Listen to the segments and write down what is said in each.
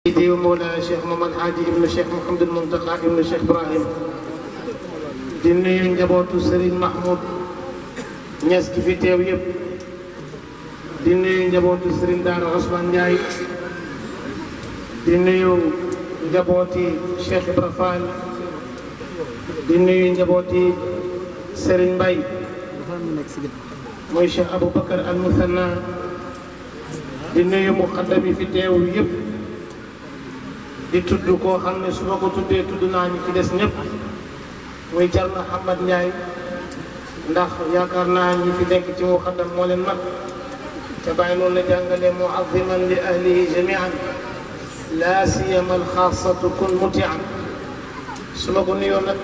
سيدي ومولاي الشيخ محمد حاجي ابن الشيخ محمد المنتقى ابن الشيخ ابراهيم di nuyu njabootu Serigne Mahmoud Niass gi fi teew yëpp di nuyu njabootu Serigne Daara Ousmane Ndiaye di nuyu njabooti Cheikh Ibra Fall di nuyu njabooti Serigne Mbaye mooy Cheikh Aboubacar al Muthanna di nuyu muqaddam yi fi teew yëpp di tudd koo xam ne su ma ko tuddee tudd naa ñi ci des ñëpp muy Thierno Hamad Ndiaye ndax yaakaar naa ñi fi nekk ci muqaddam moo leen mag te bàyyi loolu la jàngale mu'azziman li ahlihi jami'an laa siyama alxaasatu kun muti'an su ma ko nuyoo nag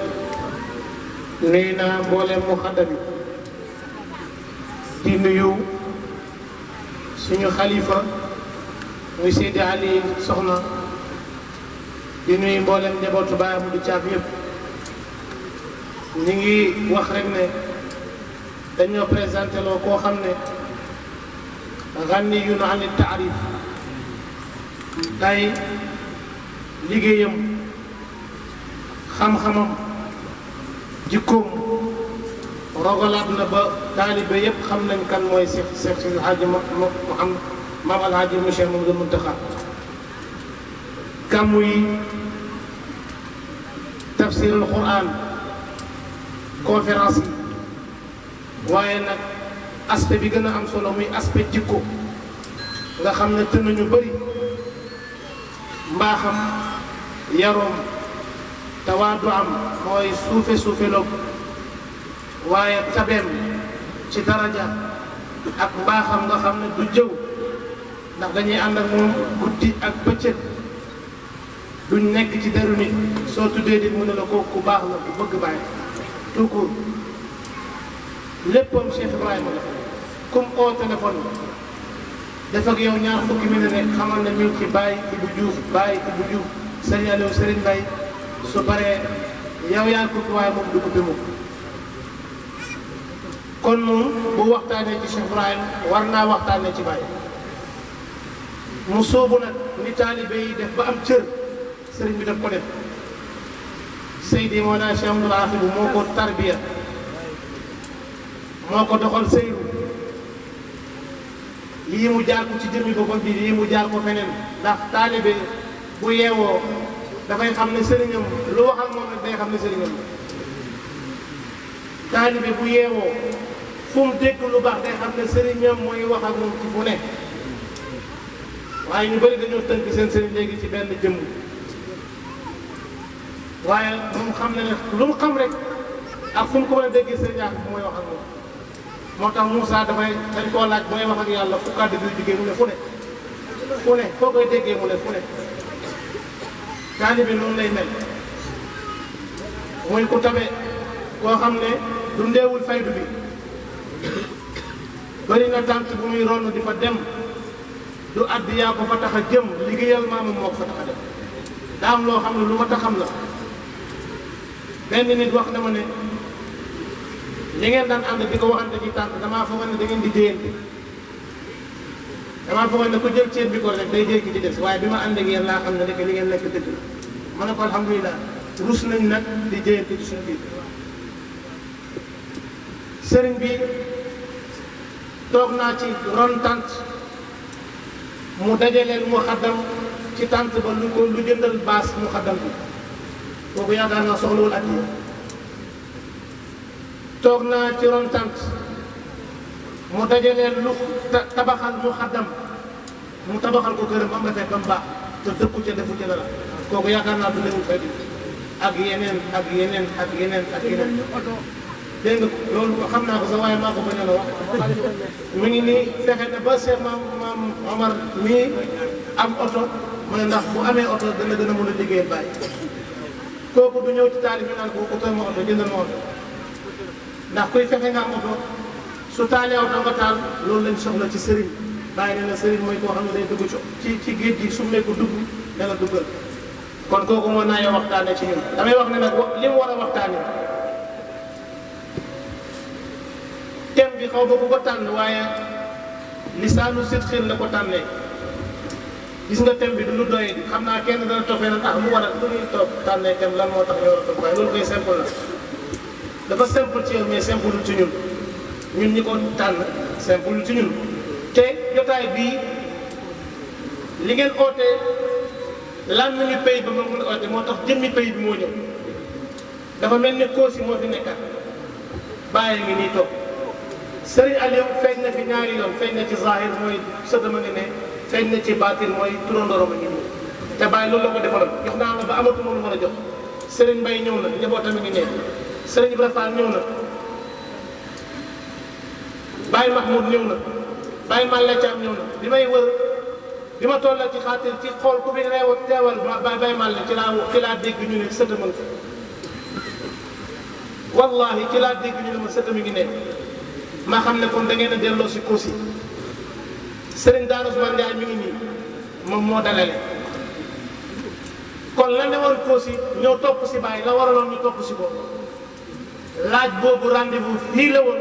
nuyu naa mbooleem muqaddam yi di nuyu suñu xalifa muy Seydi Ali Soxna di nuyu mboolem njabootu Baay Amadou Thiam yëpp ñu ngi wax rek ne dañoo présenté loo koo xam ne ganiyun an taarif tey liggéeyam xam-xamam jikkoom rogalaat na ba taalibe yëpp xam nañ kan mooy Seex El Hadji Maam El Hadji Cheikh Mouhamadoul Mountakha gàmmu yi tafsirul Quran conférence yi waaye nag aspect bi gën a am solo muy aspect jikko nga xam ne tën nañu bëri mbaaxam yaroom tawaadu am mooy suufe loog waaye tabeem ci daraja ak mbaaxam nga xam ne du jëw ndax dañuy ànd ak moom guddi ak bëccëg duñ nekk ci deru nit soo tuddee nit mu ne la ko ku baax la ku bëgg bàyyi tout court léppam Cheikh Ibrahima la comme au téléphone def ak yow ñaar fukki minute rek xamal na ñu ngi ci Baye Ibou Diouf Serigne Aliou Serigne Mbaye su paree yow yaa ko waaye moom du ko bi kon moom bu waxtaanee ci Cheikh Ibrahima war naa waxtaanee ci Baye mu soobu nag ni taalibe yi def ba am cër sëriñ bi daf ko def Seydi Mawlana Cheikh Abdoul Akhir moo ko tarbiya moo ko doxal sëyru yii mu jaar ko ci jëmmi boppam bi yii mu jaar ko feneen ndax taalibe bu yeewoo dafay xam ne sëriñam lu wax ak moom rek day xam ne sëriñam taalibe bu yeewoo fu mu dégg lu baax day xam ne sëriñam mooy wax ak moom ci fu ne waaye ñu bëri dañoo tënk seen sëriñ léegi ci benn jëmm waaye moom xam ne lu mu xam rek ak fu mu ko mën a déggee sëriñ ak mooy wax ak moom moo tax Moussa dañ koo laaj mooy wax ak yàlla fu kàddu gi jógee mu ne fu ne foo koy déggee mu ne fu ne taalibe noonu lay mel muy ku tabe koo xam ne du ndeewul faydu bi bëri na tànt bu muy ronn di fa dem du addi yaa ko fa tax a jëm liggéeyal maamam moo ko fa tax a dem daa am loo xam ne lu ma tax xam la benn nit wax na ma ne ñi ngeen daan ànd di ko waxante ci tànt damaa foog ne da ngeen di déyante damaa foog ne ku jël ceeb bi ko rek day déy ki ci des waaye bi ma ànd ak yéen laa xam ne rek li ngeen nekk dëgg la ma ne ko alhamdulilah rus nañ nag di déyante ci suñu biir sëriñ bi toog naa ci ron tànt mu dajaleel mu xaddam ci tànt ba lu jëndal baas mu xaddam bi kooku yaakaar naa soxlawul at yi toog naa ci ron tànt mu dajaleel lu tabaxal mu xaddam mu tabaxal ko këram am rafet ba mu baax te dëkku ca defu ca dara kooku yaakaar naa du newul fay ak yeneen dégg nga loolu xam naa ko sax waaye maa ko bañ a la wax mi ngi nii fexe na ba Cheikh maam Omar mii am oto mu ne ndax bu amee oto dana gën a mën a liggéey Baye kooku du ñëw ci taali bi naan ko utal ma oto jëndal ma oto ndax kuy fexe nga am oto su taalee oto nga taal loolu lañ soxla ci sëriñ Baye ne na sëriñ mooy koo xam ne day dugg ci géej gi su ne ko dugg dana duggal kon kooku mën naa yoo waxtaane ci ñun damay wax ne nag li mu war a waxtaane thème bi xaw ba bu ko tànn waaye lisaanu sidqin la ko tànnee gis nga thème bi du lu doy di xam naa kenn dana toppee nag mu war a lu ñuy topp tànnee thème lan moo tax ñu war a topp waaye loolu koy simple la dafa simple ci yow mais simple ci ñun ñi ko tànn simple ci ñun te jotaay bii li ngeen ootee lan nañu pays ba ma mën a oote moo tax jëmmi pays bi moo ñëw dafa mel ni Kossy moo fi nekkat bàyyi ngi nii toog Serigne Aliou feeñ na fi ñaari yoon feeñ na ci zahir mooy sëdama ngi ne feeñ na ci baatin mooy turandoroma ngi nii te bàyyi loolu la ko defaloon jox naa la ba amatuma lu mën a jox Serigne Mbaye ñëw na njabootam ngi ne Serigne Ibrahima Fall ñëw na Baye Mahmoud ñëw na Baye Malle Thiam ñëw na bi may wër bi ma tollal ci xaatir ci xool ku fi reew teewal Baye Malle ci laa dégg ñu ne sëtama ngi wallahi ci laa dégg ñu ne ma sëtama ngi ne maa xam ne kon da ngeen a delloo si Kossy Serigne Daara Ousmane Ndiaye mi ngi nii moom moo dalale kon la ne woon Kossy ñëw topp si Baye la waraloon ñu topp si ko laaj boobu rendez-vous fii la woon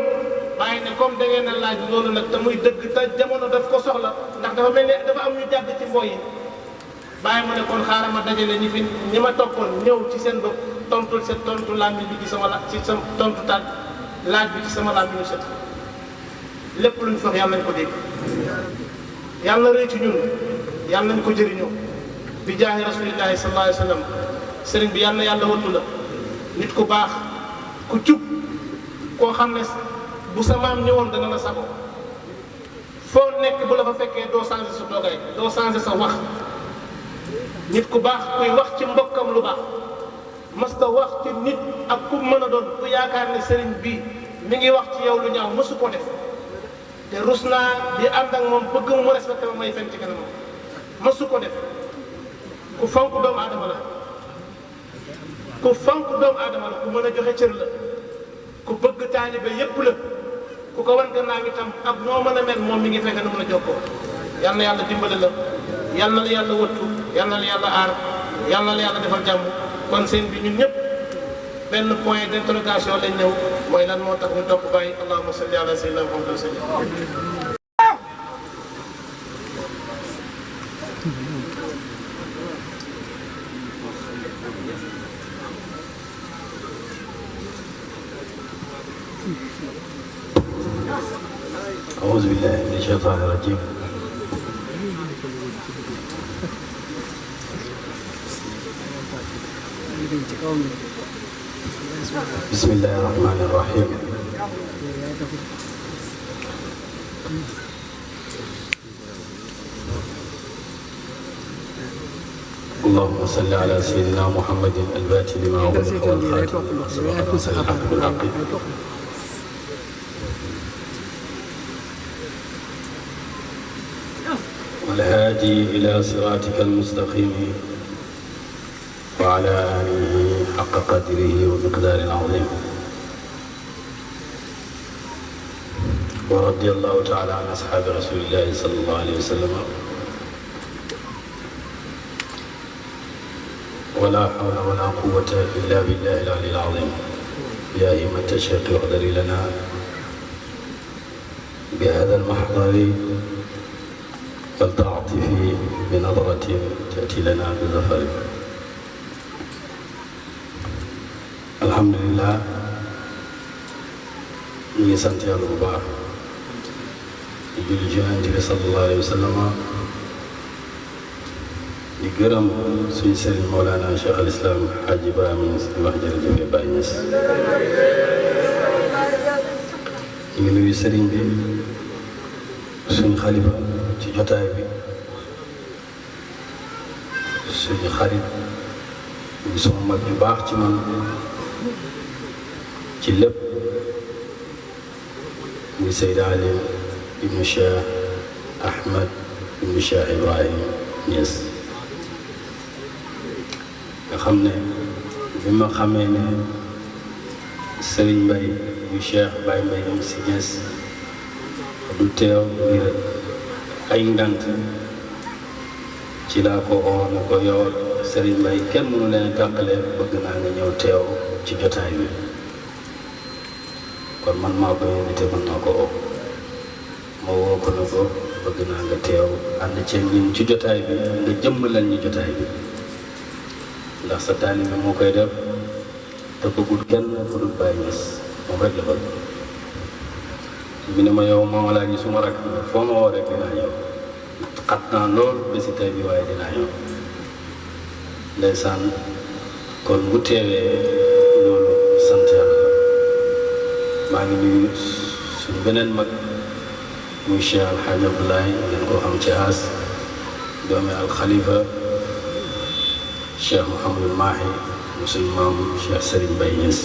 Baye ne comme da ngeen a laaj loolu nag te muy dëgg te jamono daf ko soxla ndax dafa mel ne dafa am ñu jàdd ci mbooy yi Baye mu ne kon xaaral ma dajale ñi ma toppoon ñëw ci seen bopp tontul seen tontu làmmiñ bi ci sama tontu tànn laaj bi ci sama làmmiñu set lépp luñ foog yàlla nañ ko dégg yàlla rëy ci ñun yàlla nañ ko jëriñoo bi jaahi rasulillahi sallallahu alayhi wa sallam sëriñ bi yàlla wattu la nit ku baax ku jub koo xam ne bu sa maam ñëwoon dana la sago foo nekk bu la fa fekkee doo changé sa toogaay doo changé sa wax nit ku baax kuy wax ci mbokkam lu baax masta wax ci nit ak ku mën a doon ku yaakaar ne sëriñ bii mi ngi wax ci yow lu ñaaw mësu ko def te rus naa di ànd ak moom bëgg mu respecté ma may fen ci kanamam mësu ko def ku fonk doomu aadama la ku fonk doomu aadama la ku mën a joxe cër la ku bëgg taalibe yépp la ku ko wan gannaaw itam ak noo mën a mel moom mi ngi fekk na mën a jokkoo yal na yàlla dimbale la yal na la yàlla wëttu yal na la yàlla aar yal na la yàlla defal jàmm kon seen bi ñun ñëpp benn point d'interrogation lañ ñëw mooy lan moo tax ñu topp Baye allahumma salli ala sayyidina Muhammad sallam أعوذ بالله من الشيطان الرجيم بسم الله الرحمن الرحيم اللهم صل على سيدنا محمد الفاتح لما أغلق والخاتم لما سبق الحق بالحق والهادي إلى صراطك المستقيم وعلى آله حق قدره ومقدار عظيم ورضي الله تعالى عن أصحاب رسول الله صلى الله عليه وسلم ولا حول ولا قوة إلا بالله العلي العظيم يا أئمة الشيخ اغفر لنا بهذا المحضر فلتعطفي بنظرة تأتي لنا بظفر الحمد لله ñi sant yàlla bu baax di julli ci Yonent bi sallallahu alayhi wa sallam di gërëm suñu sëriñ Mawlana Cheikh al Islam Hadj Ibrahima Niass di wax jërëjëf Baye Niass ñu ngi nuyu sëriñ bi suñu xalifa ci jotaay bi suñu xarit ñu sama mag yu baax ci man ci lépp muy Seydi Ali ibnu Cheikh Ahmed ibnu Cheikh Ibrahim Niass nga xam ne bi ma xamee ne Serigne Mbaye yu Cheikh Baye Mbaye am si Niass du teew ngir ay ngant ci laa ko oo ne ko yow Serigne Mbaye kenn mënu leen tàqale bëgg naa nga ñëw teew ci jotaay bi kon man maa ko invité mën naa ko oo ma woo ko ne ko bëgg naa nga teew ànd ceeg ñun ci jotaay bi nga jëmmalal ñu jotaay bi ndax sa taalibe moo koy def te bëggul kenn ku dul Baay Ñas moom rek la bëgg bi ne ma yow moom laa gi suma rak foo ma woo rek dinaa ñëw xat naa lool bési tey bi waaye dinaa ñëw ndeysaan kon bu teewee loolu sant yàlla maa ngi nuyu suñu beneen mag muy Cheikh Alhaji Abdoulaye ngeen koo xam ci aas doomi alxalifa Cheikh Mouhamadul Mahi mu suñu maam Cheikh Serigne Baye Niass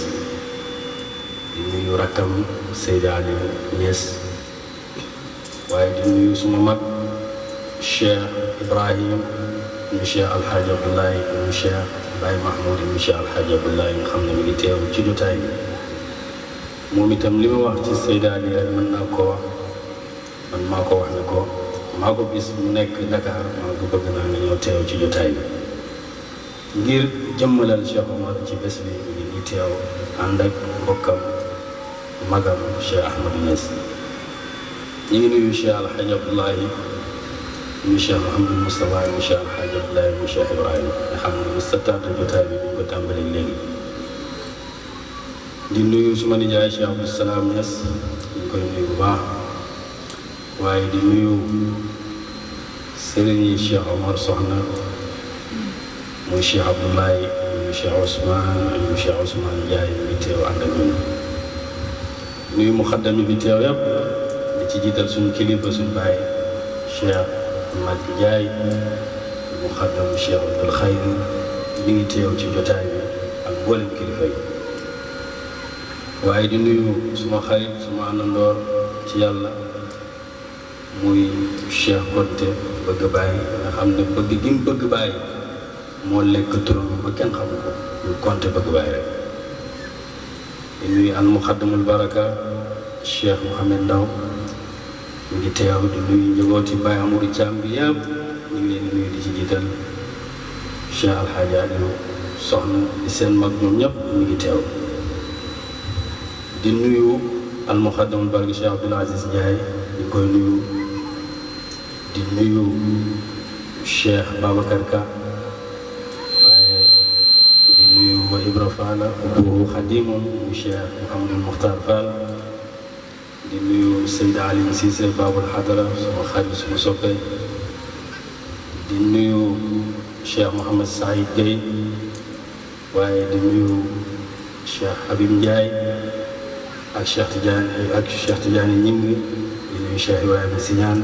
di nuyu rakkam Seydi Ali Niass waaye di nuyu suma mag Cheikh Ibrahim mu Cheikh Alhaji Abdoulaye mu Cheikh Baye Mahmoud mu Cheikh Alhaji Abdoulaye nga xam ne mi ngi teew ci jotaay bi moom itam li ma wax ci Seydi Ali rek mën naa koo wax man maa ko wax ne ko maa ko gis mu nekk Dakar maa ko bëgg naa nga ñëw teew ci jotaay bi ngir jëmmalal Cheikh Omar ci bés bi ñu ngi teew ànd ak mbokkam magam Cheikh Ahmadou Niass ñu ngi nuyu Cheikh Alhaji Abdoulaye mu Cheikh Mouhamadou Moustapha mu Cheikh Alhaji Abdoulaye mu Cheikh Ibrahima nga xam ne sa taata jotaay bi ñu ko tàmbalee léegi di nuyu suma nijaay Cheikh Abdou Salam Niass ñu koy nuyu bu baax waaye di nuyu sëriñ yi Cheikh Omar Soxna muy Cheikh Abdoulaye muy Cheikh Ousmane muy Cheikh Ousmane Ndiaye mi teew ànd ak ñun nuyu muxaddam bi teew yëpp di ci jiital suñu kilifa suñu baay Cheikh Ahmad Ndiaye muxaddam Cheikh Abdoul Khayri mi ngi teew ci jotaay bi ak mboolem kilifa yi waaye di nuyu suma xarit suma àndandoor ci yàlla muy Cheikh Konte bëgg bàyyi nga xam ne bëgg gi mu bëgg bàyyi moo lekk turam ba kenn xamu ko ñu Konte bëgg bàyyi rek di nuyu al muxaddamul baraka Cheikh Mouhamed Ndaw mu ngi teew di nuyu njabooti Baye Amadou Thiam bi yëpp ñu ngi leen di nuyu di ci jiital Cheikh Alhaji Aliou soxna di seen mag ñoom ñëpp ñu ngi teew di nuyu al muxaddamul baraka Cheikh Abdoul Aziz Ndiaye ñu koy nuyu di nuyu Cheikh Babacar Ka waaye di nuyu wa Ibra Fall bu Xadimam mu Cheikh Mouhamadul Muxtar Fall di nuyu Seydi Ali Cissé Babul Hadara suma xarit suma soppe di nuyu Cheikh Mouhamad Saïd Gueye waaye di nuyu Cheikh Habib Ndiaye ak Cheikh Tidiane Ñing di nuyu Cheikh Ibrahima Siñaan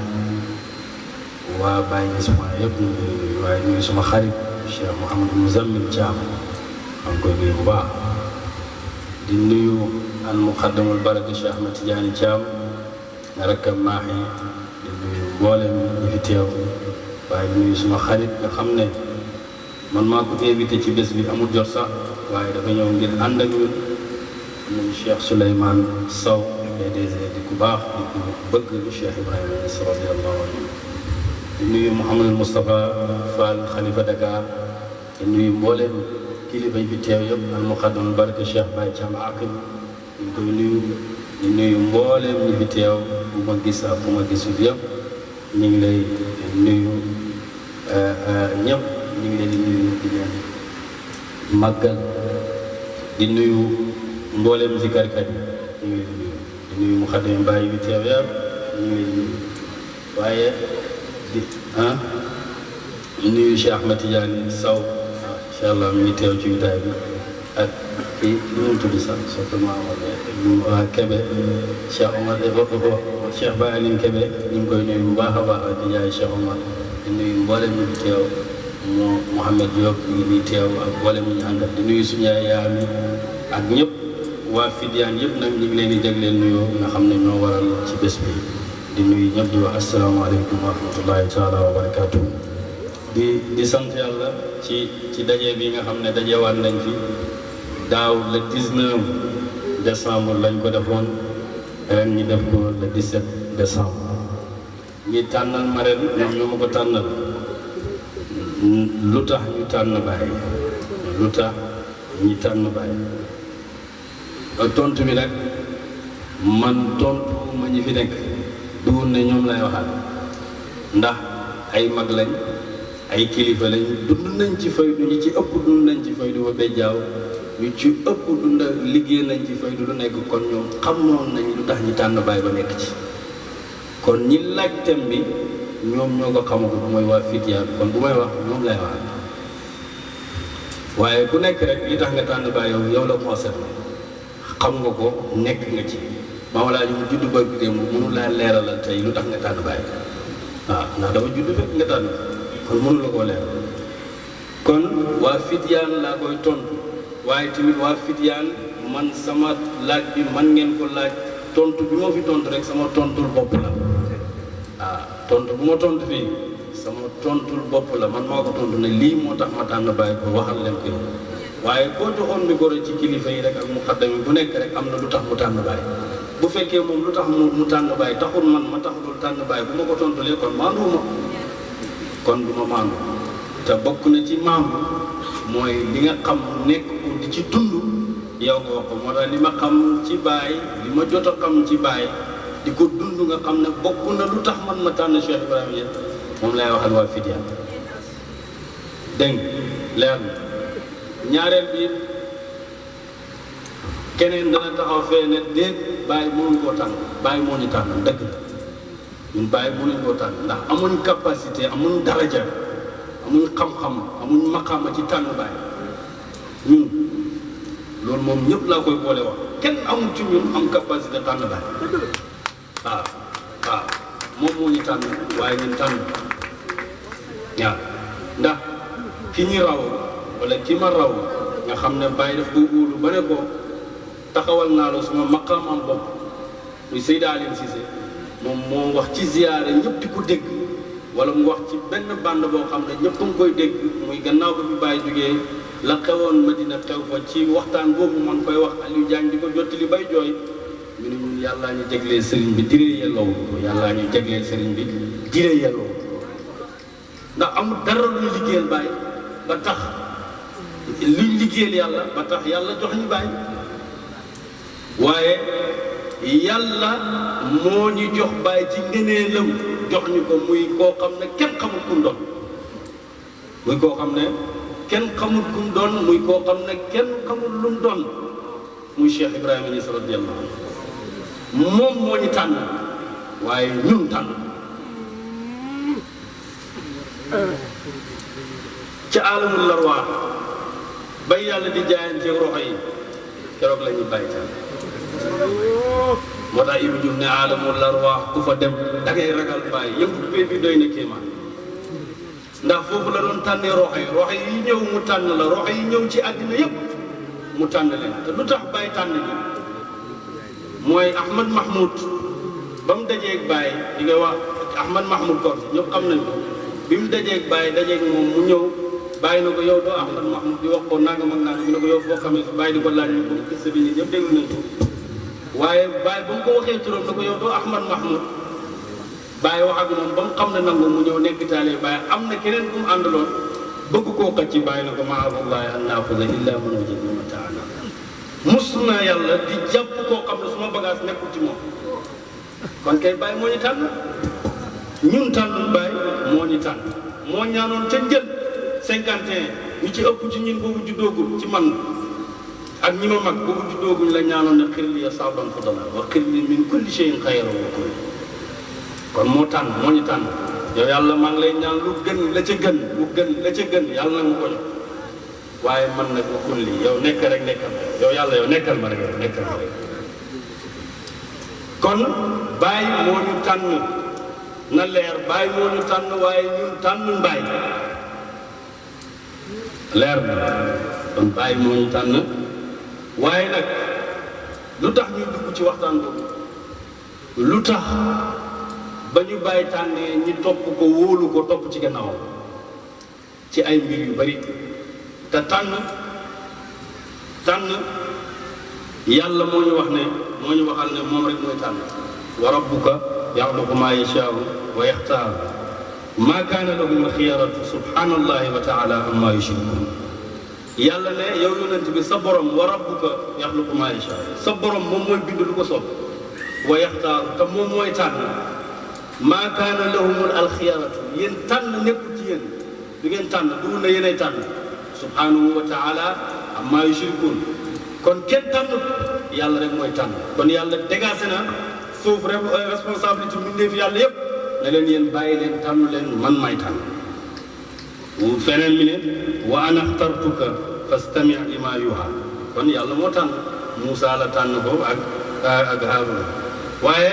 waa Baye Niass point yëpp ñu ngi nuyu waaye nuyu suma xarit Cheikh Mouhamadou Mouzammil Thiam maa ngi koy nuyu bu baax di nuyu al muqaddamul baraka Cheikh Ahmed Tidiane Thiam rakkam maaxi di nuyu mboolem ñi fi teew waaye di nuyu suma xarit nga xam ne man maa ko invité ci bés bi amul jot sax waaye dafa ñëw ngir ànd ak ñun muy Cheikh Souleymane Sow PDG di ku baax di ku bëgg Cheikh Ibrahima Niass radiyallahu anhu di nuyu Mouhamadou Moustapha Fall Khalifa Dakar di nuyu mboolem kilifa yi fi teew yëpp al muqaddam barke Cheikh Baye Thiam ak ñu koy nuyu di nuyu mboolem ñi fi teew bu ma gis ak bu ma gisul yëpp ñu ngi lay nuyu ñëpp ñu ngi leen di nuyu di leen màggal di nuyu mboolem zikarkat yi ñu ngi leen di nuyu di nuyu muqaddam Baye yi fi teew yëpp ñu ngi leen di nuyu waaye di nuyu Cheikh Ahmed Tidiane Sow incha allah mi ngi teew ci jotaay bi ak kii nu mu tudd sax sopplement waa Kébé Cheikh Omar Cheikh Baye Aline Kébé ñu ngi koy nuyu bu baax a baax di jaay Cheikh Omar di nuyu mboolem ñu ngi teew Mouhamed Diop ñu ngi nii teew ak mboolem ñu àndal di nuyu suñu yaay mi ak ñëpp waa Fidiane yëpp nag ñu ngi leen di jagleel nuyoo nga xam ne ñoo waral ci bés bi di nuyu ñëpp di wax asalaamaaleykum wa rahmatullahi taala wa barakaatu. di sant yàlla ci daje bi nga xam ne dajewaat nañ fi daaw le 19 décembre lañ ko defoon ren ñi def ko le 17 décembre ñi tànnal ma ren ñoom ñoo ma ko tànnal lu tax ñu tànn Baye lu tax ñi tànn Baye tontu bi nag man tontu ma ñi fi nekk duwul ne ñoom lay waxal ndax ay mag lañ ay kilifa lañ dund nañ ci faydu ñi ci ëpp dund nañ ci faydu ba bejjaaw ñu ci ëpp dund liggéey nañ ci faydu lu nekk kon ñoom xamoon nañ lu tax ñi tànn baay ba nekk ci kon ñi laaj thème bi ñoom ñoo ko xamagul mooy waa Fityaan kon bu may wax ñoom lay wax waaye ku nekk rek li tax nga tànn baay yow la concerné xam nga ko nekk nga ci Maam Alaaji mu judd ba démb mënu laa leeralal tey lu tax nga tànn baay waaw ndax dafa judd fekk nga tànn kon mënu la koo leeral kon waa Fityaan laa koy tontu waaye tamit waa Fityaan man sama laaj bi man ngeen ko laaj tontu bi ma fi tontu rek sama tontul bopp la waaw tontu bu ma tontu fii sama tontul bopp la man maa ko tontu ne lii moo tax ma tànn baay ko waxal leen ko waaye boo joxoon micro ci kilifa yi rek ak muqaddam yi bu nekk rek am na lu tax mu tànn baay bu fekkee moom lu tax mu tànn baay taxul man ma taxul tànn baay bu ma ko tontulee kon maanduwuma kon du ma maandu te bokk na ci maandu mooy li nga xam nekk ko di ci dund yow nga wax ko moo tax li ma xam ci baay li ma jot a xam ci baay di ko dund nga xam ne bokk na lu tax man ma tànn Cheikh Ibrahima Niass moom lay waxal waa Fityaan dégg leer na ñaareel bi keneen dana taxaw fee ne déet bàyyi mënuñ koo tànn bàyyi moo ñu tànn dëgg la ñun bàyyi mënuñ koo tànn ndax amuñ capacité amuñ daraja amuñ xam-xam amuñ maqaama ci tànn bàyyi ñun loolu moom ñëpp laa koy boole wax kenn amul ci ñun am capacité tànn bàyyi waaw waaw moom moo ñu tànn waaye ñun tànn waaw ndax ki ñu raw wala ki ma raw nga xam ne bàyyi daf ko wóolu ba ne ko taxawal naa la suma maqaamam bopp muy Seyda Aline Cissé moom moo wax ci ziyaare ñëpp di ko dégg wala mu wax ci benn bande boo xam ne ñëpp a ngi koy dégg muy gannaaw ko bi bàyyi jógee la xewoon Madina xew fa ci waxtaan boobu man koy wax Aliou Diagne di ko jottali bay jooy ñu ne ñun yàllaa ñu jagleel sëriñ bi diree yelloowu ko yàllaa ñu jagleel sëriñ bi diree yelloowu ndax amul dara luy liggéeyal bàyyi ba tax luñ liggéeyal yàlla ba tax yàlla jox ñu bàyyi waaye yàlla moo ñu jox bàyyi ci ngëneelam jox ñu ko muy koo xam ne kenn xamul kum doon muy koo xam ne kenn xamul kum doon muy koo xam ne kenn xamul lum doon muy Cheikh Ibrahima Niass radiyallahu anhu moom moo ñu tànn waaye ñun tànn ca alamul larwaax bay yàlla di jaayanteeg roxo yi keroog la ñuy bàyyi tànn moo tax Ibou Diouf ne alamul larwaax ku fa dem da ngay ragal bàyyi yëpp bi doy na kéemaan ndax foofu la doon tànnee roxo yi ñëw mu tànn la roxo yi ñëw ci àddina yëpp mu tànn leen te lu tax bàyyi tànn bi mooy Ahmad Mahmoud ba mu dajeeg bàyyi di nga wax Ahmad Mahmoud kon ñëpp xam nañ ko bi mu dajeeg bàyyi dajeeg moom mu ñëw bàyyi na ko yow doo Ahmad Mahmoud di wax ko nangam ak nangam bi ne ko yow foo xamee si bàyyi di ko laaj ñu ko gis bi ñi ñëpp déglu nañ ko waaye bàyyi ba mu ko waxee turam ne ko yow doo Ahmad Mahmoud bàyyi wax ak moom ba mu xam ne nangu mu ñëw nekk taale bàyyi am na keneen ku mu àndaloon bëgg koo xëcc ci bàyyi na ko maallahi an naaxuda illa man wajadna mataana mus na yàlla di jàpp koo xam ne suma bagage nekkul ci moom kon kay bàyyi moo ñu tànn ñun tànnul bàyyi moo ñu tànn moo ñaanoon ca njël 51 ñu ci ëpp ci ñun boobu juddoogul ci man ak ñi ma mag boobu juddooguñ la ñaanoon ne xir li ya saaban fadala wa xir li min kulli shay'in xayra wa kulli kon moo tànn moo ñu tànn yow yàlla maa ngi lay ñaan lu gën la ca gën lu gën la ca gën yàlla na nga ko jox waaye man nag wa kulli yow nekk rek nekkal yow yàlla yow nekkal ma rek yow nekkal ma rek kon bàyyi moo ñu tànn na leer bàyyi moo ñu tànn waaye ñun tànn mbaay leer na kon bàyyi moo ñu tànn waaye nag lu tax ñuy dugg ci waxtaan boobu lu tax ba ñu bàyyi tànnee ñi topp ko wóolu ko topp ci gannaaw ci ay mbir yu bari te tànn yàlla moo ñu wax ne moo ñu waxal ne moom rek mooy tànn wa rabbuka yaxluqu maa yashaau wa yaxtaar maa kaana lahum xiyaratu subhanallahi wa taala amma yushrikun yàlla ne yow yonent bi sa borom wa rabbuka yaxluqu maa yashaau sa borom moom mooy bind lu ko soob wa yaxtaar te moom mooy tànn maa kaana lahumul alxiyaratu yéen tànn nekkul ci yéen du ngeen tànn du na yéenay tànn subhanahu wa taala amma yushrikun kon kenn tànnut yàlla rek mooy tànn kon yàlla dégagé na foofu rek responsabilité mbindeef yàlla yépp ne leen yéen bàyyi leen tànn leen man may tànn feneen mi ne wa ana axtartuka fastami lima yuha kon yàlla moo tànn Moussa la tànn ko ak Haaruna waaye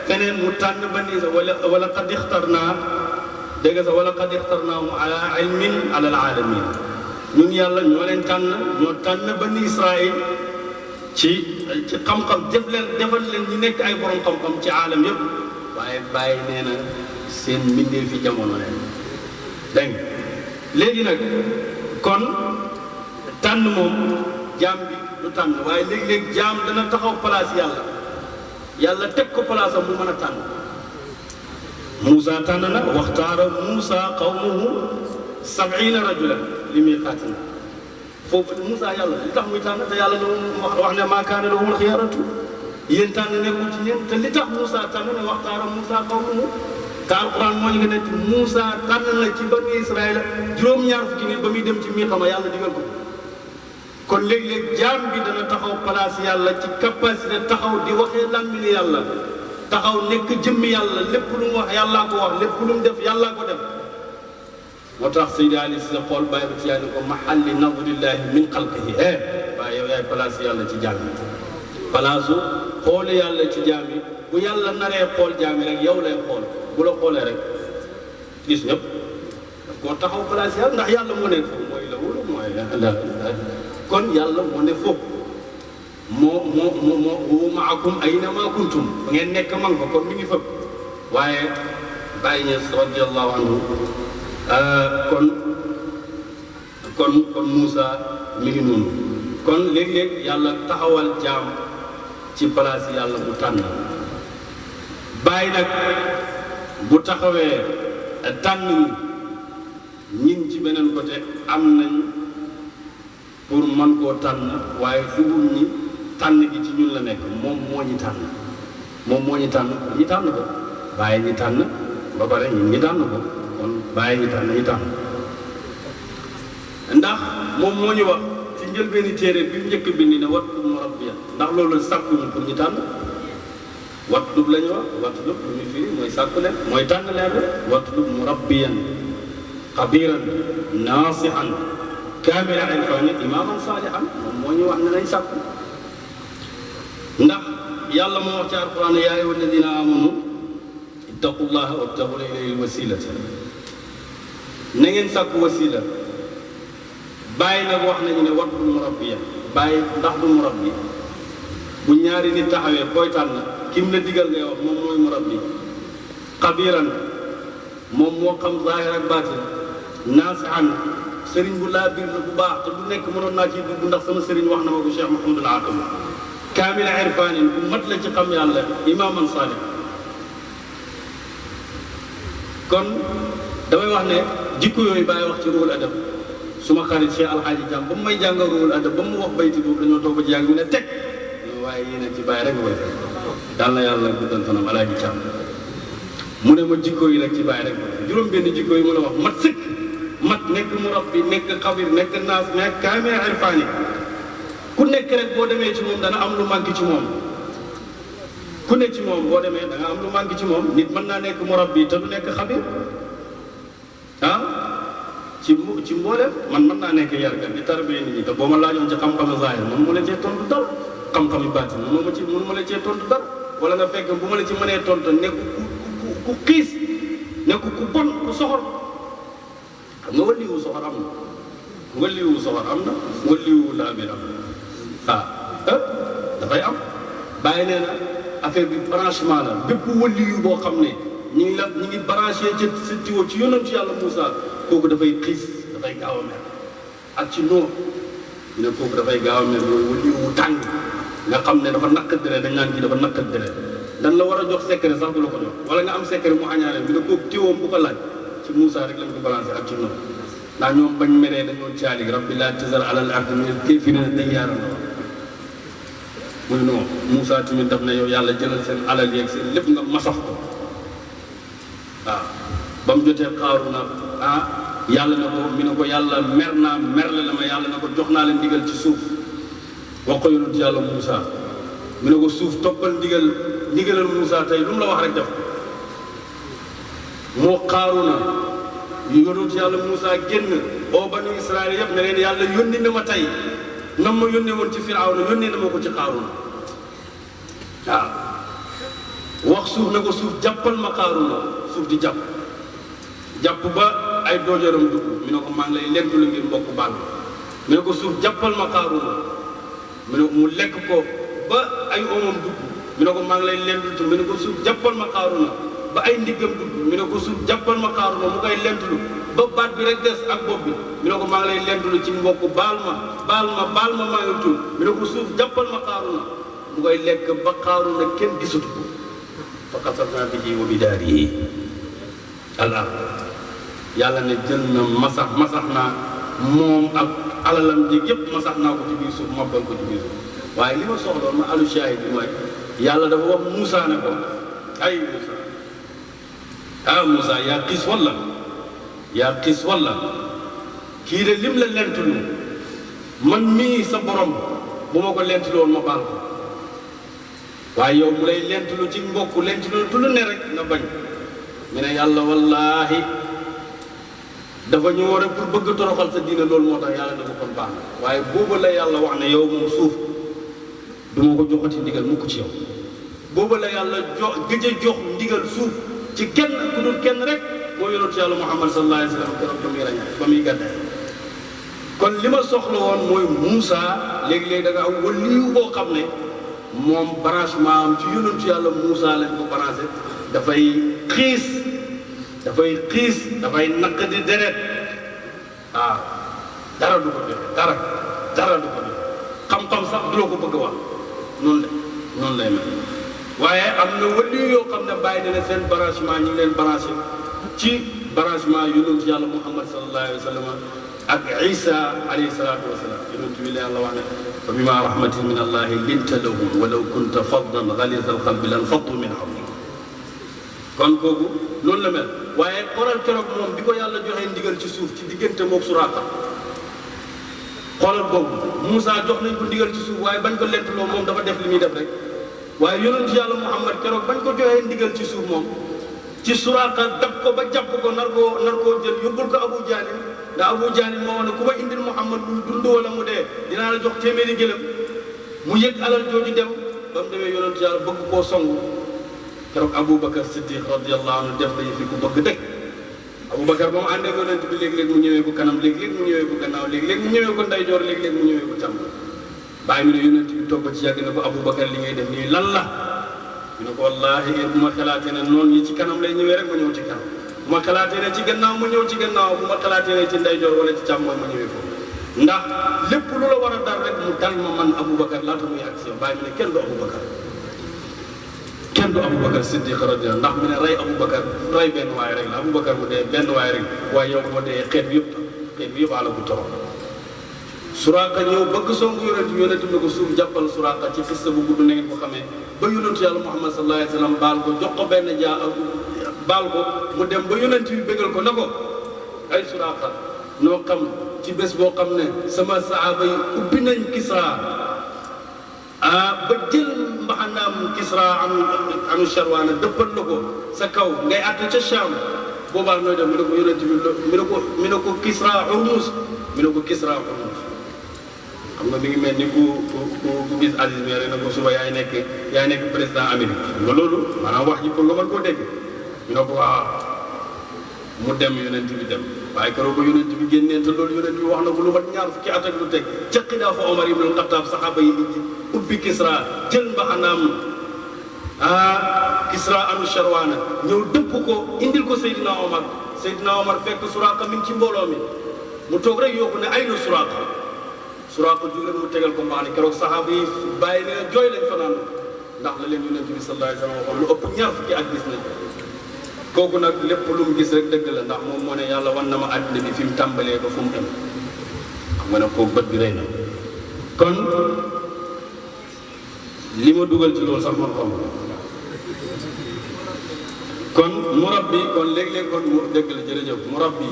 feneen mu tànn bani wala qad ixtarnaa dégg sa wala qad ixtarnaahum ala ilmin ala alaalamin ñun yàlla ñoo leen tànn ñoo tànn bani Israël ci xam-xam defal leen ñi nekk ay borom xam-xam ci aalam yëpp waaye bàyyi nee na seen mbindee fi jamono leen dégg nga léegi nag kon tànn moom jaam bi du tànn waaye léegi-léeg jaam dana taxaw place yàlla teg ko place am mu mën a tànn Moussa tànn na waxtaara Moussa qawmuhu 70 rajulan li miiqaatina foofu Moussa yàlla li tax muy tànn te yàlla ne wax ne maa kaana lahumul xiyaratu yéen tànn nekkul ci ñeen te li tax Moussa tànn ne waxtaara Moussa qawmuhu te alquran moo ñu gën a Moussa tànn na ci bani Israël juróom-ñaar fukki nit ba muy dem ci miiqama yàlla digal ko kon léeg-léeg jaam bi dana taxaw place yàlla ci capacité taxaw di waxee làmmiñu yàlla taxaw nekk jëmmi yàlla lépp lu mu wax yàllaa ko wax lépp lu mu def yàllaa ko def moo tax Seydi Ali si sa xool bàyyi ba ci yàlla ko mahalli nadrillahi min xalqihi waaye yow yaay place yàlla ci jaam yi place xoole yàlla ci jaam yi bu yàlla naree xool jaam yi rek yow lay xool bu la xoolee rek gis ñëpp daf koo taxaw place yàlla ndax yàlla moo ne foofu mooy la wala mooy kon yàlla moo ne foofu moo maakum ayna maa kuntum fa ngeen nekk man ko kon mi ngi fëpp waaye Baye Niass radiyallahu anhu kon Moussa mi ngi noonu kon léeg-léeg yàlla taxawal jaam ci place yàlla bu tànn Baye nag bu taxawee tànn ñin ci beneen côté am nañ pour man koo tànn waaye dugub ñi tànn gi ci ñun la nekk moom moo ñu tànn ñi tànn ko bàyyi ñi tànn ba pare ñun ñi tànn ko kon bàyyi ñi tànn ndax moom moo ñu wax ci njëlbeeni téere bi njëkk bi ni ne watlub murabbiya ndax loolu sàkkuñu pour ñu tànn watlub la ñu wax watlub lu ñu firi mooy sàkku leen mooy tànn leen watlub murabbiyan xabiran naasihan kaamila irfaani imaaman saalihan moom moo ñu wax ne nañ sàkku ndax yàlla moo wax ci alquran yaa ayyuha alladina amanu ittaqullaha wabtagu ilayhi alwasilata na ngeen sàkku wasila bàyyi nag wax nañu ne watul murabbiya bàyyi ndax du murabbi bu ñaari nit taxawee koy tànn kim la digal ngay wax moom mooy murabbi xabiran moom moo xam zaahir ak baatin naasihan sëriñ bu laa biir la bu baax te bu nekk mënoon naa ciy dugg ndax sama sëriñ wax na ma ko Cheikh Mouhamadul Aqam kaamila irfaanin bu mat la ci xam yàlla imaaman saalih kon damay wax ne jikko yooyu bàyyi wax ci ruhul adab suma xarit Cheikh Alhaaji Jàm ba mu may jàngal ruhul adab ba mu wax bayti boobu dañoo toog ba ci yàgg mu ne teg waaye yéen ci bàyyi rek nga koy def daal na yàlla guddal fanam Alhaaji Jàm mu ne ma jikko yi nag ci bàyyi rek juróom benn jikko yi mu la wax mat sëkk mat nekk murabbi nekk xabir nekk naas nekk kaamil irfaani ku nekk rek boo demee ci moom dana am lu manqué ci moom ku ne ci moom boo demee da nga am lu manqué ci moom nit mën naa nekk murabbi te du nekk xabir ci mboolem man mën naa nekk yarkat di tarbiyee nit ñi te boo ma laajoon ci xam-xamu zaahir man mu la cee tontu dara xam-xamu baatin mënu ma la cee tontu dara wala nga fekk bu ma la ci mënee tontu nekk ku xiis nekk ku bon ku soxor xam nga waliwu soxor am na waliwu laa biir am na dafay am bàyyi nee na affaire bi branchement la bépp waliyu boo xam ne ñu ngi branché ci sa tiwo ci yonent yàlla Moussa kooku dafay xiis dafay gaaw a mer ak ci noor ñu ne kooku dafay gaaw a mer loolu waliyu wu tàng nga xam ne dafa naqat dere dañ naan kii dafa naqat dere dan la war a jox secret sax du la ko jox wala nga am secret mu añaane bi ne kooku tiwoom bu ko laaj ci Moussa rek lañ ko balancé ak ci noor ndax ñoom bañ meree dañoo caali rabbi laa tazar alal ardi minal kaafiriina dayyaaran mu ne non Moussa tamit daf ne yow yàlla jëlal seen alal yeeg seen lépp nga masax ko ba mu jotee Qaaruna yàlla na ko mi ne ko yàlla mer naa merle la ma yàlla na ko jox naa leen ndigal ci suuf wax ko yonent yàlla Moussa mi ne ko suuf toppal ndigalal Moussa tey lu mu la wax rek def moo Qaaruna yonent yàlla Moussa génn oo banu Israël yëpp ne leen yàlla yónni na ma tey nam ma yónnee woon ci Firawna yónnee na ma ko ci Qaaruna waaw wax suuf ne ko suuf jàppal ma Qaaruna suuf di jàpp ba ay doojaram dugg mi ne ko maa ngi lay lentu la ngir mbokk baal mi ne ko suuf jàppal ma Qaaruna mi ne ko mu lekk ko ba ay omam dugg mi ne ko maa ngi lay lentu mi ne ko suuf jàppal ma Qaaruna ba ay ndiggam dugg mi ne ko suuf jàppal ma Qaaruna mu koy lentulu ba baat bi rek des ak bopp bi mi ne ko maa ngi lay lentulu ci mbokk baal ma maa ngi tuub mi ne ko suuf jàppal ma Qaaruna mu koy lekk ba Qaaruna kenn gisatu ko fa xasafnaa bihi wa bidaarihi al-ard yàlla ne jël na masax naa moom ak alalam ji yëpp masax naa ko ci biir suuf mabbal ko ci biir suuf waaye li ma soxloon ma alu shahid bi mooy yàlla dafa wax Moussa ne ko ay Moussa yaa xiis walla kii de lim la lentulu man mii sa borom bu ma ko lentulu woon ma baal ko waaye yow mu lay lentulu ci mbokk lentulu tu lu ne rek nga bañ mu ne yàlla wallaahi dafa ñëw rek pour bëgg toroxal sa diine loolu moo tax yàlla dafa kon baax na waaye booba la yàlla wax ne yow moom suuf du ma ko joxati ndigal mukk ci yow booba la yàlla gëj a jox ndigal suuf ci kenn ku dul kenn rek moo yonent yàlla Muhammad sallallahu alayhi wa sallam keroog ba muy gàddaay kon li ma soxla woon mooy Moussa léegi-léegi da nga am waliyu boo xam ne moom branchement am ci yonent yàlla Moussa lañ ko branché dafay dafay naq di deret dara du ko def dara du ko def xam-xam sax du la ko bëgg a wax noonu lay mel waaye am na waliyu yoo xam ne bàyyi na ne seen branchement ñu ngi leen branché ci branchement yonent yàlla Muhammad sallallahu alayhi wa sallam ak Isa alayhi salaatu wa salaam yonent bi la yàlla wax ne fa bima rahmatin min allahi linta lahum walaw kunta faddan ghalidha alqalbi lan faddu min hawlik kon kooku noonu la mel waaye xoolal keroog moom bi ko yàlla joxee ndigal ci suuf ci diggante mook Suraaqa xoolal boobu Moussa jox nañ ko ndigal ci suuf waaye bañ ko lentuloo moom dafa def li muy def rek waaye yonent yàlla Muhammad keroog bañ ko joxee ndigal ci suuf moom ci Suraaqa dab ko ba jàpp ko nar koo jël yóbbul ko Abu Jaalin ndax Abu Jaalin moo wax ne ku ma indil Muhammad mu dund wala mu dee dinaa la jox téeméeri gëlëm mu yëg alal jooju dem ba mu demee yonent yàlla bëgg koo songu keroog Aboubacar Siddiq radiyallahu anhu def nañu fi ku bëgg dëgg Aboubacar ba mu àndee ak yonent bi léeg-léeg mu ñëwee ko kanam léeg-léeg mu ñëwee ko gannaaw léeg-léeg mu ñëwee ko ndeyjoor léeg-léeg mu ñëwee ko càmm bàyyi mi ne yonent bi toog ci yàgg na ko Aboubacar li ngay def nii lan la ñu ne ko wallaahi bu ma xalaatee ne noonu yi ci kanam lay ñëwee rek ma ñëw ci kanam bu ma xalaatee ne ci gannaaw ma ñëw ci gannaaw bu ma xalaatee ne ci ndeyjoor wala ci càmmooñ ma ñëwee foofu ndax lépp lu la war a dal rek mu dal ma man Aboubacar laata muy ak si yow bàyyi mi ne kenn du Aboubacar Siddiq radiyallahu ndax mi ne rey Aboubacar rey benn waay rek la Aboubacar mu dee benn waay rek waaye yow boo dee xeet bi yëpp àla bu toro Suraaqa ñëw bëgg songu yonent ne ko suuf jàppal Suraaqa ci xista bu gudd na ngeen ko xamee ba yonent yàlla Muhammad sallallahu alayhi wa sallam baal ko jox ko benn baal ko mu dem ba yonent bi bégal ko ne ko ay Suraaqa noo xam ci bés boo xam ne sama sahaaba yi ubbi nañ Kisra ba jël mbaxanaam Kisra anu Sharwaana dëppal la ko sa kaw ngay àtte ca Sham boobaa nooy def mi ne ko yonent bi mi ne ko Kisra Hormuz mi ne ko Kisra Hormuz xam nga mi ngi mel ni ku gis Aziz mi rek ne ko suba yaay nekk président Amérique nga loolu maanaam wax ji pour nga mën koo dégg ñu ne ko waaw mu dem yonent bi dem waaye keroog ba yonent bi génnee te loolu yonent bi wax na ko lu mat ñaar fukki at ak lu teg ca xilaafa Omar ibn al-Khattab saxaaba yi ubbi Kisra jël mbaxanaam Kisra anu Sharwaana ñëw dëpp ko indil ko Seydina Omar fekk Suraaqa mi ngi ci mbooloo mi mu toog rek yóbbu ne ay na Suraaqa jug rek mu tegal ko mbaxane keroog saxaaba yi bàyyi leen jooy lañ fanaan ndax la leen yonent bi sallallahu alayhi wa sallam waxoon lu ëpp ñaar fukki at gis nañ kooku nag lépp lu mu gis rek dëgg la ndax moom moo ne yàlla wan na ma àddina bi fi mu tàmbalee ba fu mu dem xam nga ne kooku bët bi rëy na kon li ma dugal ci loolu sax man xam kon murabbi kon léeg-léeg kon mu dëgg la jërëjëf murabbi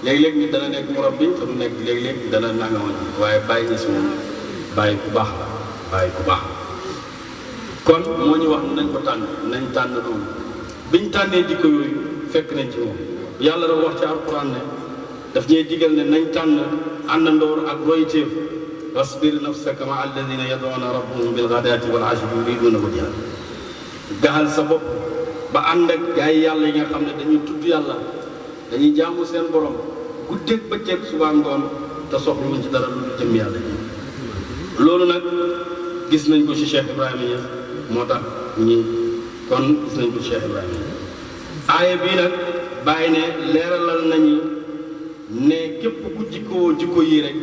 léeg-léeg nit dana nekk murabbi te mu nekk léeg-léeg dana nangawoon waaye bàyyi ñi si moom bàyyi ku baax la bàyyi ku baax kon moo ñu wax nañ ko tànn nañ tànn loolu biñ tànnee jikko yooyu fekk nañ ci moom yàlla dafa wax ci alquran ne daf ñuy digal ne nañ tànn àndandoor ak royteef wasbir nafsaka ma alladina yad'una rabbahum bil ghadati wal ashi yuriduna wajha gaxal sa bopp ba ànd ak gaay yàlla yi nga xam ne dañuy tudd yàlla dañuy jaamu seen borom guddeeg bëccëg suba ngoon te soxluñ ci dara lu jëm yàlla ji loolu nag gis nañ ko ci Cheikh Ibrahima Niass moo tax ñi kon gis nañ ko ci Cheikh Ibrahima Niass aaya bii nag bàyyi ne leeralal nañu ne képp ku jikkoo jikko yi rek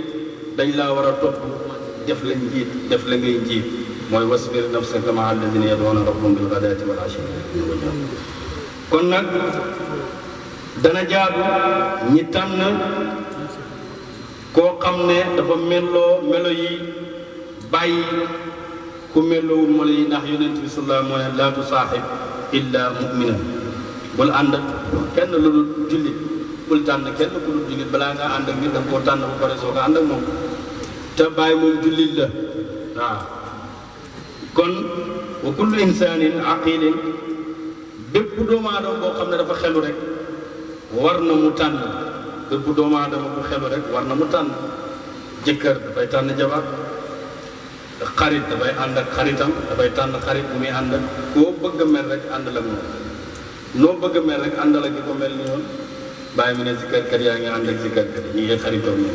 dañ laa war a topp def la njiit def la ngay njiit mooy wasbir nafsaka ma'a alladhina yad'una rabbahum bil ghadati wal ashi kon nag dana jaadu ñi tànn koo xam ne dafa melloo melo yi bàyyi ku melloowul melo yi ndax yonent bi sallallahu moo ne laa tusaaxib illa mu'minan bul ànd kenn lu dul jullit bul tànn kenn ku dul jullit balaa ngaa ànd ak nit da nga koo tànn ba pare soo ko ànd ak moom te bàyyi moom jullit la waaw kon wa kullu insaanin aqilin bépp doomu aadama boo xam ne dafa xelu rek war na mu tànn bépp doomu aadama bu xelu rek war na mu tànn jëkkër dafay tànn jabar xarit dafay ànd ak xaritam dafay tànn xarit bu muy ànd ak koo bëgg a mel rek ànd la moom noo bëgg a mel rek àndal ak ko mel ni woon bàyyi mu ne zikkarkat yaa ngi ànd ak zikkarkat ñi ngay xaritoo ñi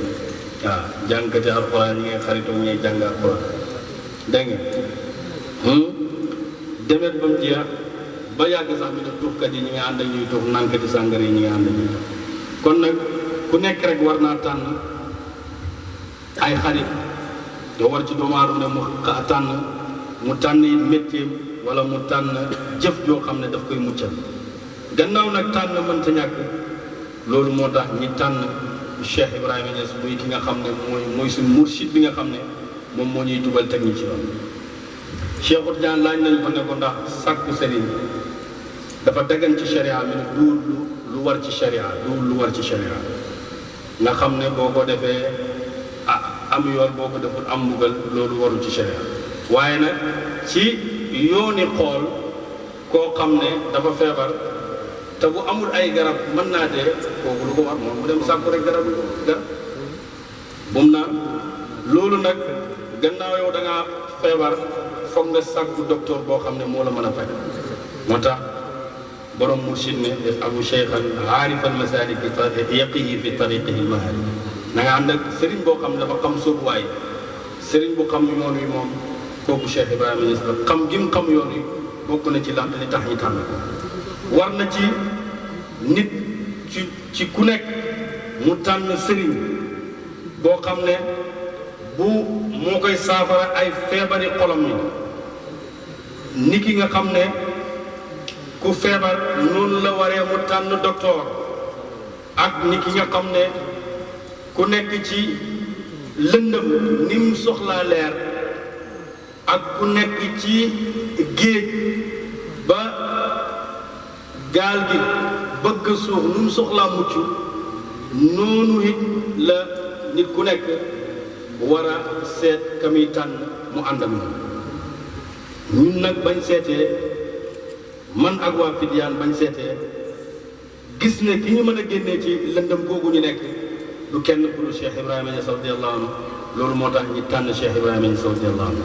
waaw jàngkati alxuraan ñi ngay xaritoo ñi jàng alxuraan dégg nga demet ba mu jeex ba yàgg sax mi ne tuufkat yi ñi nga ànd ak ñuy tuuf nànkati sàngara yi ñi nga ànd ak ñuy tuuf kon nag ku nekk rek war naa tànn ay xarit doo war ci doomu aadama ne mu tànn it métier wala mu tànn jëf joo xam ne daf koy muccal gannaaw nag tànn mënta ñàkk loolu moo tax ñi tànn Cheikh Ibrahima Niass muy ki nga xam ne mooy suñ mursid bi nga xam ne moom moo ñuy dugal teg ñi ci yoon Cheikh Tidiane laaj nañ ko ne ko ndax sàkku sëriñ dafa daggan ci sharia mi ne du lu war ci sharia du lu war ci sharia nga xam ne boo ko defee am yoon boo ko deful am mbugal loolu waru ci sharia waaye nag ci yooni xool koo xam ne dafa feebar te bu amul ay garab mën naa dee kooku lu ko war moom mu dem sàkku rek garab bu mu naan loolu nag gannaaw yow da ngaa feebar foog nga sàkku docteur boo xam ne moo la mën a faj moo tax borom mursid ne def abu cheikhan aarifan masalik yaqihi fi tariqihi lmahari na nga ànd ak sëriñ boo xam ne dafa xam sóobuwaay sëriñ bu xam yoon wi moom kooku Cheikh Ibrahima Niass la xam gi mu xam yoon wi bokk na ci lant li tax ñi tànn war na ci nit ci ku nekk mu tànn sëriñ boo xam ne bu moo koy saafara ay feebari xolam yi ni ki nga xam ne ku feebar noonu la waree mu tànn docteur ak ni ki nga xam ne ku nekk ci lëndëm ni mu soxlaa leer ak ku nekk ci géej ba gaal gi bëgg suuf nu mu soxlaa mucc noonu it la nit ku nekk war a seet ka muy tànn mu ànd ak moom ñun nag bañ seetee man ak waa Fidyaan bañ seetee gis ne ki ñu mën a génnee ci lëndëm googu ñu nekk du kenn ku dul Cheikh Ibrahima Niass radiyallahu anhu loolu moo tax ñi tànn Cheikh Ibrahima Niass radiyallahu anhu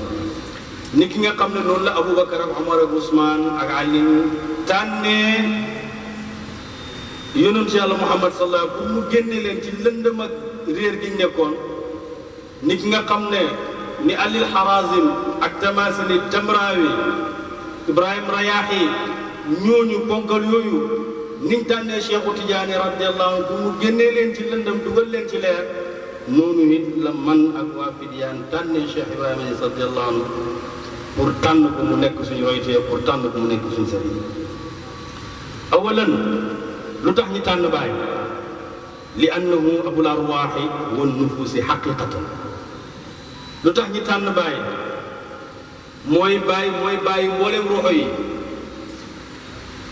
ni ki nga xam ne noonu la Aboubacar ak Omar ak Ousmane ak Ali tànnee yonent yàlla Muhammad sallallahu pour mu génne leen ci lëndëm ak réer gi ñu nekkoon ni ki nga xam ne ni Alil Harazim ak Tamasini Tamrawi Ibrahim Rayahi ñooñu ponkal yooyu niñ tànnee Cheikhu Tidiane radiyallahu anhu pour mu génnee leen ci lëndëm dugal leen ci leer noonu nit la man ak waa Fidyaan tànnee Cheikh Ibrahima Niass radiyallahu anhu pour tànn ko mu nekk suñu roytee pour tànn ko mu nekk suñu sëriñ awalan lu tax ñi tànn Baay li annahu abul arwaaxi wan nufuusi xaqiqatan lu tax ñi tànn Baay mooy bàyyi mboolem roxo yi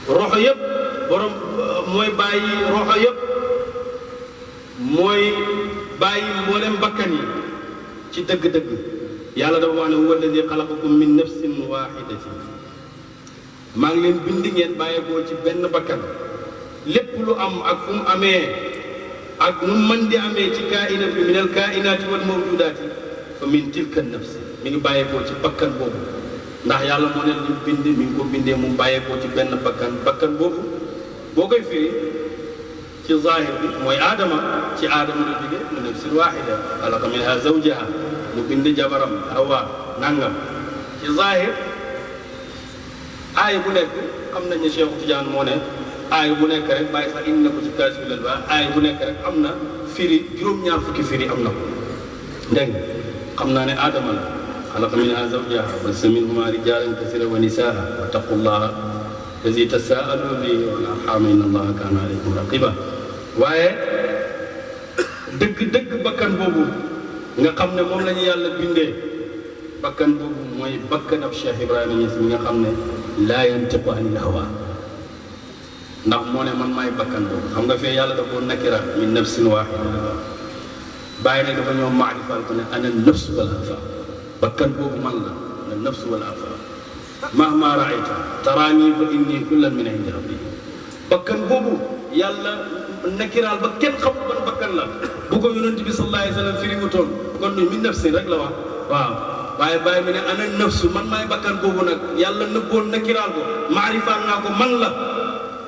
roxo yëpp borom mooy bàyyi roxo yëpp mooy bàyyi mboolem bakkan yi ci dëgg-dëgg yàlla dafa wax ne huwa alladi xalaqakum min nafsin waxidatin maa ngi leen bind ngeen bàyyeekoo ci benn bakkan lépp lu am ak fu mu amee ak nu mën di amee ci kaina bi min al kainaati wal mawjudaati fa min tilka nafsi mi ngi bàyyeekoo ci bakkan boobu ndax yàlla moo leen li bind mi ngi ko bindee mu bàyyeekoo ci benn bakkan boobu boo koy firi ci zahir bi mooy aadama ci aadama la jóge min nafsin waxida xalaqa minha zawjaha mu bind jabaram Hawa nangam ci zahir aay bu nekk xam nañ ne Cheikh Tidiane moo ne aay bu nekk rek bàyyi sax indi na ko ci kaasi bi ba aay bu nekk rek am na firi juróom-ñaar fukki firi am na ko dégg nga xam naa ne aadama la xalaqa minha zawjaha wa bassa minhuma rijalan kasiran wa nisaa wattaqullaha allazi tasaaluna bihi wal arham inna allaha kaana alaykum raqiba waaye dëgg bakkan boobu nga xam ne moom la ñu yàlla bindee bakkan boobu mooy bakkan ab Cheikh Ibrahima Niass mi nga xam ne laa yantiqu anil hawa ndax moo ne man maay bakkan boobu xam nga fee yàlla da koo nakira min nafsin waahida bàyyi ne dafa ñëw maarifal ko ne ana nafs wal afa bakkan boobu man la ana nafs wal afa mahma raayta taraani fa inni kullan min indi rabbi bakkan boobu yàlla nakiraal ba kenn xamul ban bakkan la bu ko yonent bi sallallahu alayhi wa sallam firi mu toll kon ni min nafsin rek la wax waaw waaye bàyyi mi ne ana nafsu man maay bakkan boobu nag yàlla nëbboon nakiraal ko maarifaal naa ko man la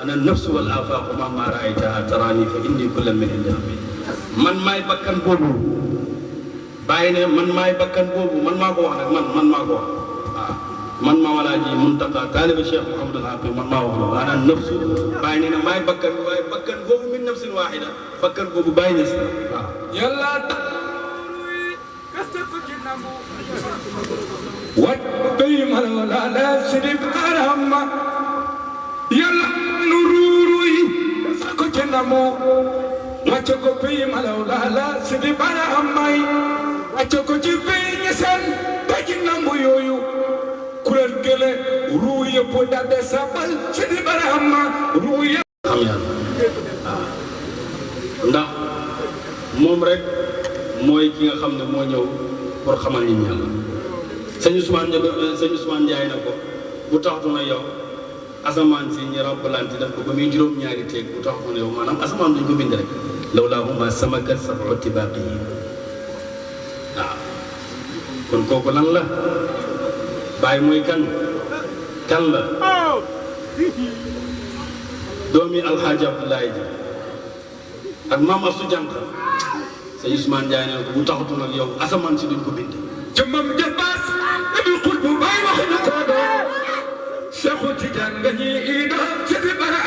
ana nafsu wal afaaqu mahma raayta taraani fa inni kullan min indi rabbi man maay bakkan boobu bàyyi ne man maay bakkan boobu man maa ko wax nag man maa ko wax waaw man maa walaa ji Muntaqa taaliba Cheikh Mouhamadul Hafiz man maa wax loolu ana nafsu bàyyi ne ne maay bakkan waaye bakkan boobu min nafsin waahida bakkan boobu bàyyi na si waaw yàlla wat bay mala la sidib arama yàlla nu ruuruy ko ci namu wàcce ko bay mala la sidib arama wàcce ko ci bay ñesen ba ci namu yooyu kuréel gële ruu yëpp daal de sabal sidib arama ruu yëpp xam yàlla waaw ndax moom rek mooy ki nga xam ne moo ñëw pour xamal nit ñi yàlla sëñ Ousmane Ndiaye na ko bu taxtu na yow asamaan si ñu remplante def ko ba muy juróom-ñaari teeg bu taxtu na yow maanaam asamaan duñ ko bind rek lawlaahuma samakat sab'u tibaaqi yi waaw kon kooku lan la Baay mooy kan la doomi alxaaji Abdoulaye ji ak maam Asu Jànq sëñ Ousmane Ndiaye ne ko bu taxatu nag yow asamaan si duñ ko bind jëmmam jëmbaas nabi xul bu bay waxuñu ko doon Seexu Tijaan nga ñi ido ci di bara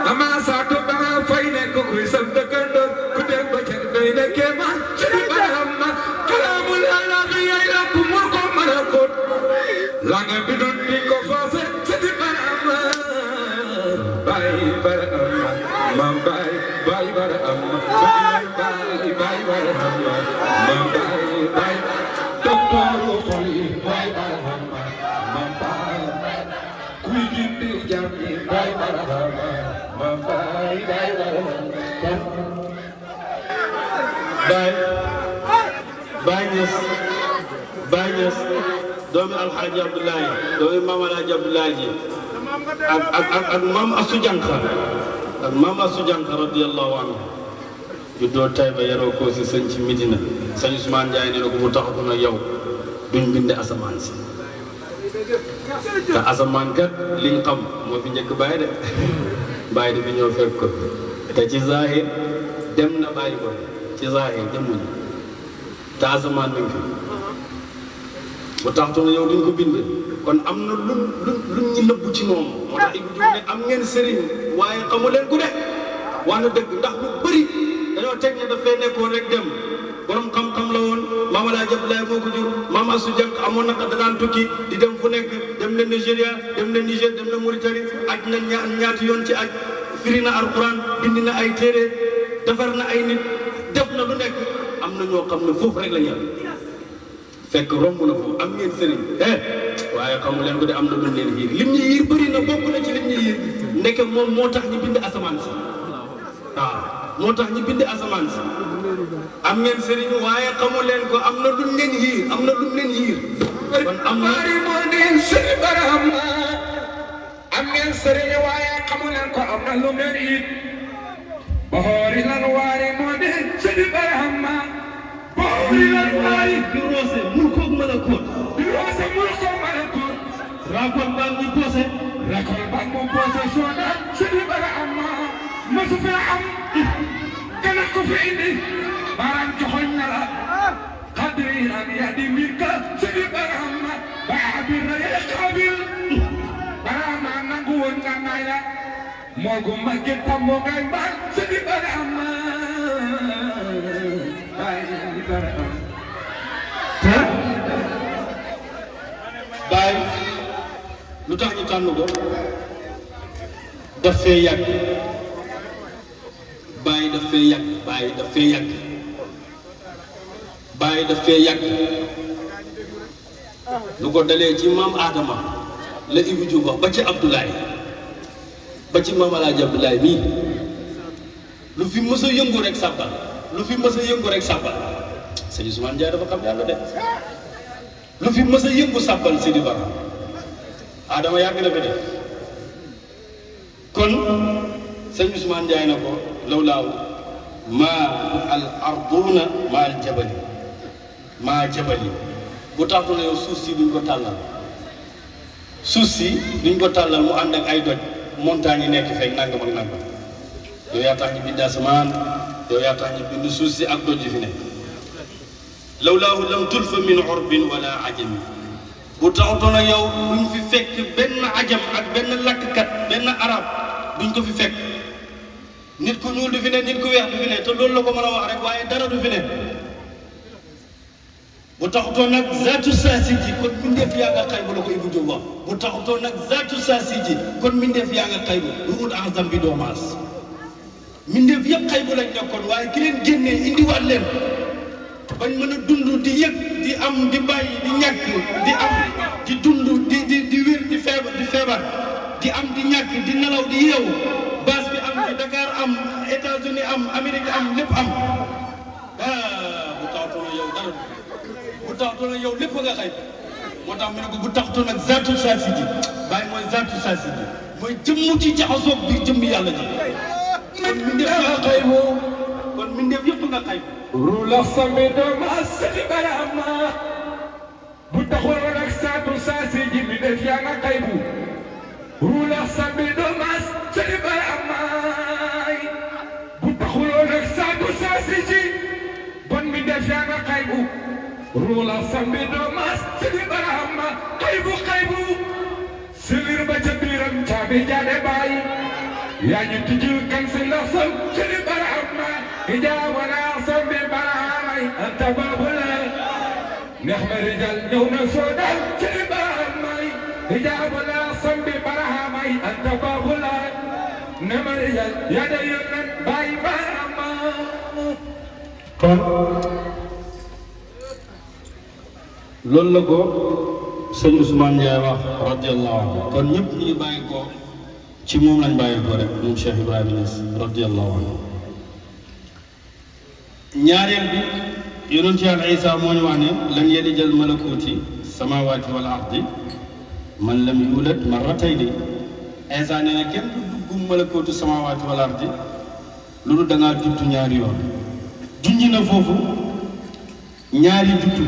ama saatu ba fay ne ko kuy sam dëkkandoor ku dee ba ca doy ne kéema ci di bara amma kalaamul ala bi yay la ku mu ko mën a ko la nga bi dun di ko faase ci di bara amma bay bara amma mam bay bara amma bay bara amma mam bay doktoru xol yi bay bara amma mam bay kuy gindi jàmmi bay bara amma mam bay bara amma Baay Ñas doomi alxaaji Abdoulaye doomi maam alxaaji Abdoulaye ji ak maam Asu Jànq ak maam Asu Jànq radiyallahu anhu juddoo Tayba yaroo ko si sëñ ci Medina sëñ Ousmane Ndiaye ne na ko bu taxatu nag yow duñ binde asamaan si te asamaan kat liñ xam moo fi njëkk Baay de Baay dafi ñëw fekk ko te ci zahir dem na bàyyi ko ci zahir demuñu te asamaan mi ngi fi bu taxtu na yow duñ ko bind kon am na lu ñu nëbbu ci moom moo tax Ibou Diouf ne am ngeen sëriñ waaye xamu leen ku de wax na dëgg ndax lu bëri dañoo teg ne dafay nekkoon rek dem borom xam-xam la woon maam Alaaji Abdoulaye moo ko jur maam Asu Jànq amoon na da daan tukki di dem fu nekk dem na Nigéria dem na Niger dem na Mauritanie aj na ñaati yoon ci aj firi na alquran bind na ay téere defar na ay nit def na lu nekk am na ñoo xam ne foofu rek la ñu fekk romb na foofu am ngeen sëriñ waaye xamu leen ko de am na lu leen yiir lim ñu yiir bëri na bokk na ci lim ñu yiir ndeke moom moo tax ñu bind asamaan si waaw moo tax ñu bind asamaan si am ngeen sëriñ waaye xamu leen ko am na lu leen yiir am na lu leen yiir kon am na moo di sëriñ Barhama am ngeen sëriñ waaye xamu leen ko am na lu leen yiir boori lan waari moo di sëriñ Barhama boori lan waari di roose mul koog mën a koot di roose mul koog mën a koot raakol baa ngi poose rakol ba mu boose soona sëriñ Barhama masu fi am kana ko fi indi baram joxoñ na la qadri an yadi mirka sëriñ Barhama baabi raya qabil Barhama nangu woon nga nay la moo gu magge tambo ngay mbaal sëriñ Barhama baabi Barhama baay lu tax ñu tànn ko daf fee yàgg baay daf fee yàgg baay daf fee yàgg baay daf fee yàgg lu ko dalee ci maam Adama la Ibou Diouf wax ba ci Abdoulaye ba ci maam Alaaji Abdoulaye mii lu fi mës a yëngu rek sàbbal lu fi mës a yëngu rek sàbbal sëñ Ousmane Ndiaye dafa xam yàlla de lu fi mës a yëngu sàbbal Sidi Bara Adama yàgg na fi de kon sëñ Ousmane Ndiaye na ko lawlaaw maa al arduna maa al jabali maa jabali bu taxtu na yow suuf si duñ ko tàllal suuf si duñ ko tàllal mu ànd ak ay doj montagne yi nekk fekk nangam ak nangam yow yaa tax ñu bind asamaan yow yaa tax ñu bind suuf si ak doj yi fi nekk lawlaahu lam tulfa min urbin wala ajami bu taxutoon ak yow duñ fi fekk benn ajam ak benn lakkkat benn arab duñ ko fi fekk nit ku ñuul du fi ne nit ku weex du fi ne te loolu la ko mën a wax rek waaye dara du fi ne bu taxutoon nag zaatu saasi ji kon mbindeef yaa nga xaybu la ko Ibou Diouf wax bu taxutoon nag zaatu saasi ji kon mbindeef yaa nga xaybu ruul azam bi doomaas mbindeef yëpp xaybu lañ nekkoon waaye ki leen génnee indiwaat leen bañ mën a dund di yëg di am di bàyyi di ñàkk di am di dund di wér di feebar di am di ñàkk di nelaw di yeewu base bi am di Dakar am États-Unis am Amérique am lépp am bu taxutoon yow dara bu taxutoon yow lépp nga xay moo tax mu ne ko bu taxutoon ak zaatu saasi ji bàyyi mooy zaatu saasi ji mooy jëmm ci jaxasoog biir jëmm yàlla ji kon mbindeef nga xay kon mbindeef yëpp nga xay rula sambe dooma sëriñ Barhama bu taxuloon ak zaatu saasi ji mi def yaa nga xaybu rula sambe dooma sëriñ Barhama bu taxuloon ak zaatu saasi ji bon mi def yaa nga xaybu rula sambe dooma sëriñ Barhama xaybu silir ba ca biiram caabi jaade baay yaa ñu tijjil kan si ndax sam sëriñ Barhama ijaaba naa sambe Barhamay anta baabu la neex ma rijal ñëw na soodal sëriñ Barhamay ijaaba naa sambe Barhamay anta baabu la neex ma rijal yaa da yónnan baay Barhama kon loolu la ko sëñ Ousmane Ndiaye wax radiyallahu anhu kon ñëpp ñu ngi bàyyi ko ci moom lañ bàyyi ko rek moom Cheikh Ibrahima Niass radiyallahu anhu ñaareel bi yonent Yàlla Isa moo ñu wax ne lan yalijal malakuuti samaawaati wal ardi man lam yulad marratayni Isa nee na kenn du dugg malakuutu samaawaati wal ardi loolu da ngaa juddu ñaari yoon junj na foofu ñaari juddu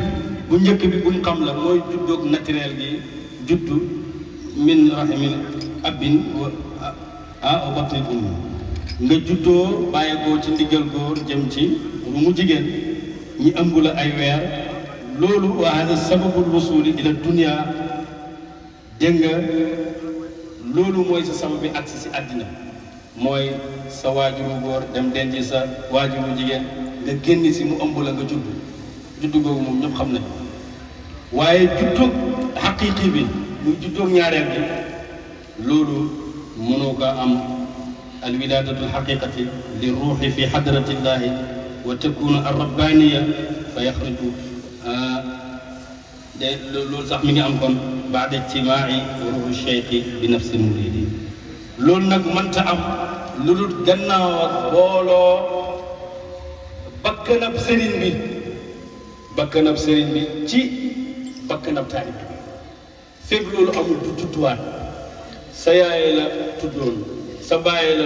bu njëkk bi buñ xam la mooy juddoog naturel gi juddu min rahimin abin wa batni ummi nga juddoo bàyyeekoo ci ndigal góor jëm ci mu jigéen ñi ëmb la ay weer loolu wa hada sababul wusuli ila dunia dégg nga loolu mooy sa sabab bi agsi si àddina mooy sa waajuru góor dem denc sa waajuru jigéen nga génn si mu ëmb la nga juddu googu moom ñëpp xam nañ waaye juddoog xaqiiqi bi muy juddoog ñaareel bi loolu mënoo ko am alwilaadatu alxaqiqati li ruuxi fi xadratillahi wa takunu arrabbaniya fa yaxruju de loolu sax mi ngi am kon baada ijtimaai ruuhu cheikhi bi nafsi muridi loolu nag mënta am lu dul gannaaw ak booloo bakkanab sëriñ bi ci bakkanab taalib bi fekk loolu amul du tudduwaat sa yaay la tuddoon sa baay la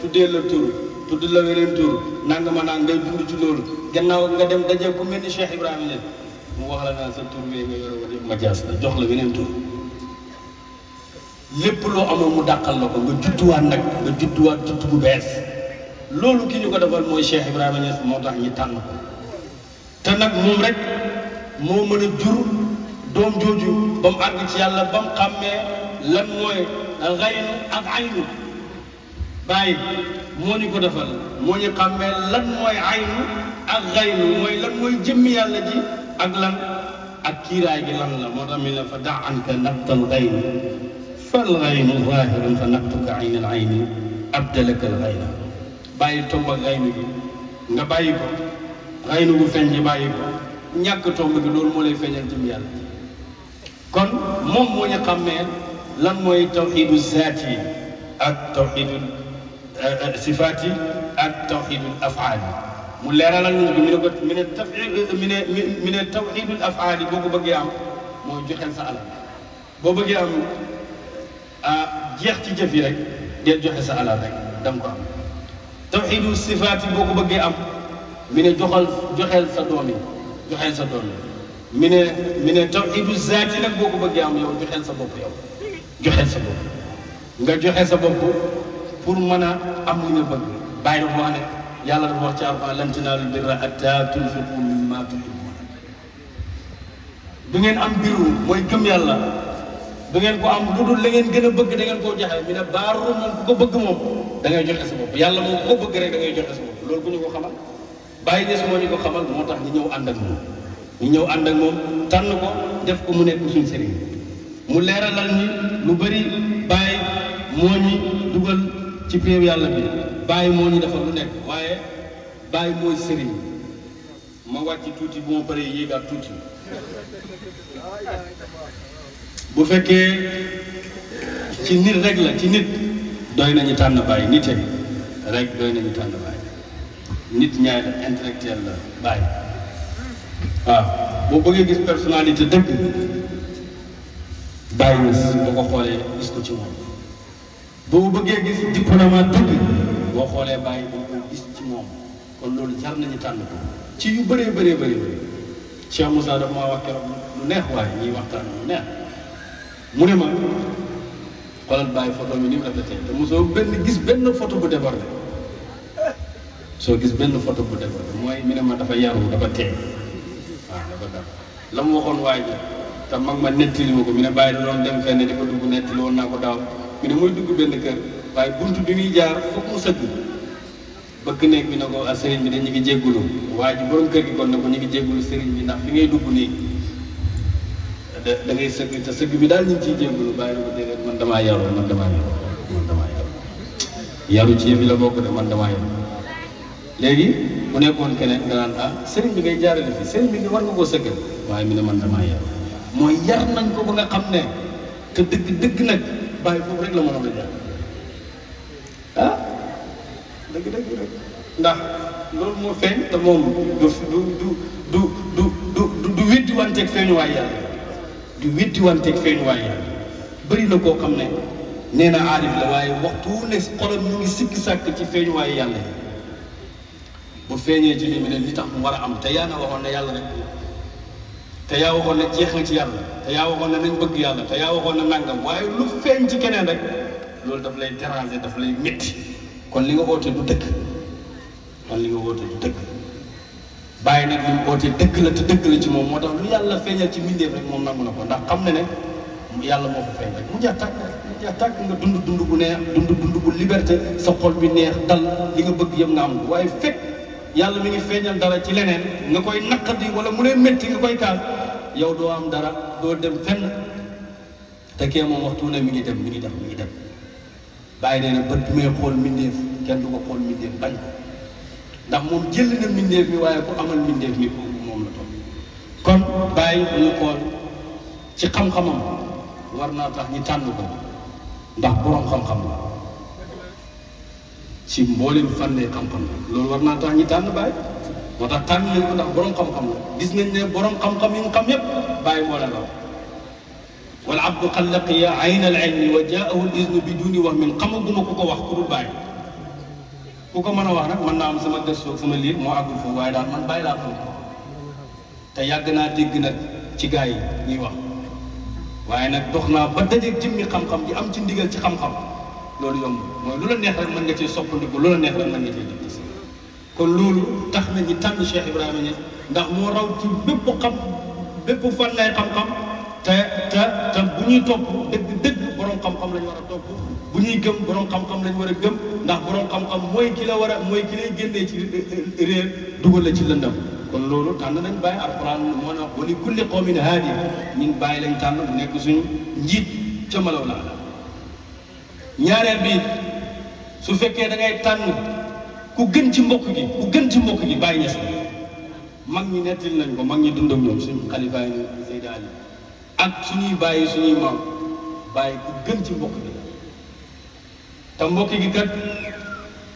tuddee la tur tudd la weneen tur nanga ma naan ngay dund ci loolu gannaaw nga dem daje ku mel ni Cheikh Ibrahima Niass mu wax la naan sa tur bee nga yore woon yëpp ma jaas la jox la weneen tur lépp loo amoon mu dàqal la ko nga judduwaat nag nga judduwaat judd bu bees loolu ki ñu ko defal mooy Cheikh Ibrahima Niass moo tax ñi tànn ko te nag moom rek moo mën a jur doom jooju ba mu àgg ci yàlla ba mu xàmmee lan mooy xaynu ak aynu bàyyi moo ñu ko defal moo ñu xàmmee lan mooy aynu ak xaynu mooy lan mooy jëmmi yàlla ji ak lan ak kiiraay gi lan la moo tax mi ne fa da anka naqtal xayni fal xaynu zahirun fa naqtuka ayna al ayni abdalaka al xayna bàyyi tomb ak xaynu gi nga bàyyi ko xaynu bu feeñ ji bàyyi ko ñàkk tomb gi loolu moo lay feeñal jëm yàlla kon moom moo ñu xàmmee lan mooy tawxiidu zaati ak tawxiidu sifaati ak tawxiidu afaali mu leeralal ñu ko mi ne ko mi ne tawxiidu afaali boo ko bëggee am mooy joxeel sa alal boo bëggee am jeex ci jëf yi rek deel joxe sa alal rek danga ko am tawxiidu sifaati boo ko bëggee am mi ne joxeel sa doom yi joxeel sa doom yi mi ne tawxiidu zaati nag boo ko bëggee am yow joxeel sa bopp yow joxeel sa bopp nga joxe sa bopp pour mën a am li nga bëgg bàyyi dafa wax ne yàlla dafa wax ci alxuraan lan tanaalul birra hattaa tunfiqu mimmaa tuhibbuun du ngeen am biru mooy gëm yàlla du ngeen ko am lu dul la ngeen gën a bëgg da ngeen koo joxe mi ne baaru moom ku ko bëgg moom da ngay joxe sa bopp yàlla moom ku ko bëgg rek da ngay joxe sa bopp loolu ku ñu ko xamal bàyyi des moo ñu ko xamal moo tax ñu ñëw ànd ak moom ñu ñëw ànd ak moom tànn ko def ko mu nekk suñ sëriñ mu leeralal ñi lu bëri bàyyi moo ñi dugal ci péew yàlla bi bàyyi moo ñu defal lu nekk waaye bàyyi mooy sëriñ ma wàcc tuuti bu ma paree yéegaat tuuti bu fekkee ci nit rek la ci nit doy nañu tànn bàyyi nite rek doy nañu tànn bàyyi nit ñaay la intellectuel la bàyyi waaw boo bëggee gis personnalité dëgg bàyyi na si boo ko xoolee gis ko ci moom boo bëggee gis diplomate dëgg boo xoolee bàyyi boo ko gis ci moom kon loolu jar nañu tànn ko ci yu bëree bëri Cheikh Moussa dafa maa wax keroog lu neex waaye ñuy waxtaan lu neex mu ne ma xoolal bàyyi photo mi ni mu rafetee te mosoo gis benn photo bu débordé soo gis benn photo bu débordé mooy mi ne ma dafa yaru dafa teey waaw dafa dara la mu waxoon waay ji te mag ma nettali ma ko mi ne bàyyi da doon dem fenn di ko dugg nettali woon naa ko daaw mi ne mooy dugg benn kër waaye buntu bi muy jaar foog mu sëgg bëgg nekk bi ne ko ah sëriñ bi de ñu ngi jéggulu waa ji borom kër gi kon ne ko ñu ngi jéggulu sëriñ bi ndax fi ngay dugg nii da ngay sëgg te sëgg bi daal ñu ngi ciy jéggulu bàyyi na ko déedéet man damaa yaru yaru ci yëf yi la bokk de man damaa yaru léegi bu nekkoon keneen nga naan ah sëriñ bi ngay jaarale fii sëriñ bi nga war nga koo sëggal waaye mi ne man damaa yaru mooy yar nañ ko ba nga xam ne te dëgg nag bàyyi foofu rek la mënoon a jaar ah dëgg rek ndax loolu moo feeñ te moom du weddi wanteeg feeñuwaay yàlla du weddi wanteeg feeñuwaay yàlla bëri na koo xam ne nee na aarif la waaye waxtu wu ne xolam mu ngi sikki sàkk ci feeñuwaay yàlla yi bu feeñee ci lii mi ne li tax mu war a am te yaa nga waxoon ne yàlla rek te yaa waxoon ne jeex nga ci yàlla te yaa waxoon ne nañ bëgg yàlla te yaa waxoon ne nangam waaye lu feeñ ci keneen rek loolu daf lay déranger daf lay métti kon li nga oote du dëgg bàyyi nag li mu oote dëgg la te dëgg la ci moom moo tax lu yàlla feeñal ci mbindeef rek moom nangu na ko ndax xam na ne yàlla moo fa feeñ rek mu jeex tàkk nga dund bu neex dund bu liberté sa xol bi neex dal li nga bëgg yëpp nga am waaye fekk yàlla mi ngi feeñal dara ci leneen nga koy naqadi wala mu ne métti nga koy kaas yow doo am dara doo dem fenn te kee moom waxtu ne mi ngi dem bàyyi nee na bët bi may xool mbindeef kenn du ko xool mbindeef bañ ko ndax moom jël na mbindeef mi waaye ku amal mbindeef mi kooku moom la toog kon bàyyi bu ñu xool ci xam-xamam war naa tax ñi tànn ko ndax borom xam-xam la ci mboolem fànnee xam-xam loolu war naa tax ñi tànn Baye moo tax tànn nañ ko ndax borom xam-xam la gis nañ ne borom xam-xam yi nga xam yépp Baye moo la raw wal abdu qad laqiya ayna al ilmi wa jaahu al iznu biduni wahmin xamaguma ku ko wax ku dul Baye ku ko mën a wax nag mën naa am sama gëstu sama liir moo àggul foofu waaye daal man Baye laa xam te yàgg naa dégg nag ci gaa yi ñuy wax waaye nag dox naa ba dajeeg jëmmi xam-xam ji am ci ndigal ci xam-xam loolu yomb mooy lu la neex rek mën nga cee soppandiku lu la neex rek mën nga cee dégg kon loolu tax na ñi tànn Cheikh Ibrahima Niass ndax moo raw ci bépp fan lay xam-xam te bu ñuy topp dëgg borom xam-xam lañ war a topp bu ñuy gëm borom xam-xam lañ war a gëm ndax borom mooy mooy ki lay génnee ci réer dugal la ci lëndam kon loolu tànn nañ Baye alquran moo na wa li kulli qawmin haadi ñun Baye lañ tànn mu nekk suñu njiit ca malaw la ñaareel bi su fekkee da ngay tànn ku gën ci mbokk gi Baye Niass mag ñi nettali nañ ko mag ñi dund ak ñoom suñu xalifa yi Seydi Ali ak suñuy bàyyi suñuy maam Baye ku gën ci mbokk gi te mbokk gi kat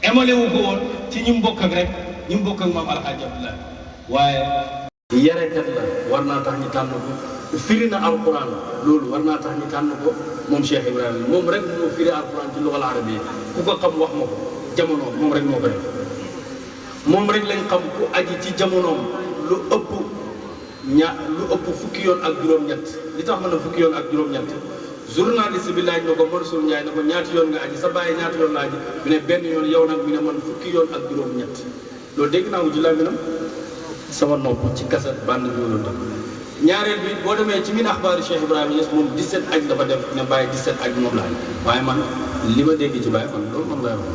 émale wu ko woon ci ñi mbokk ak rek ñi mbokk ak maam Alxaaji Abdoulaye waaye yarekat la war naa tax ñu tànn ko firi na alquran loolu war naa tax ñu tànn ko moom Cheikh Ibrahima moom rek moo firi alquran ci luxal arabiya ku ko xam wax ma ko jamonoom moom rek moo ko def moom rek lañ xam ku aji ci jamonoom lu ëpp fukki yoon ak juróom-ñett li tax ma ne fukki yoon ak juróom-ñett journaliste bi laaj na ko Mansour Ndiaye na ko ñaati yoon nga aji sa bàyyi ñaati yoon la aji mu ne benn yoon yow nag mu ne man fukki yoon ak juróom-ñett loolu dégg naa ko ci làmmiñam sama nopp ci kaset bande bi loolu dëgg ñaareel bi boo demee ci min axbaari Cheikh Ibrahima Niass moom 17 aj dafa def ne Baye 17 aj moom laa waaye man li ma dégg ci Baye kon loolu moom lay wax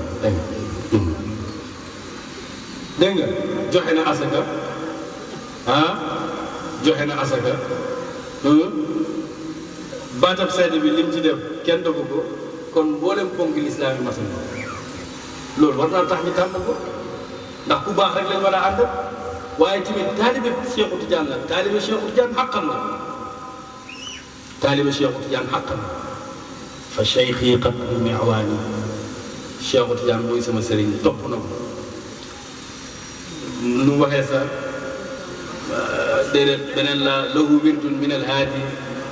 dégg nga joxe na asaka joxe na asaka baatab seede bi lim ci def kenn defu ko kon mboolem ponk lislaam yi masal loolu war naa tax ñu tànn ko ndax ku baax rek lañ war a ànd waaye tamit taalibe Cheikhu Tidiane la taalibe Cheikhu Tidiane xaqan la taalibe Cheikhu Tidiane xaqan la fa cheikhi qad miwaani Cheikhu Tidiane mooy sama sëriñ topp na ko nu waxee sa déedéet beneen la lahu wirdun min alhaadi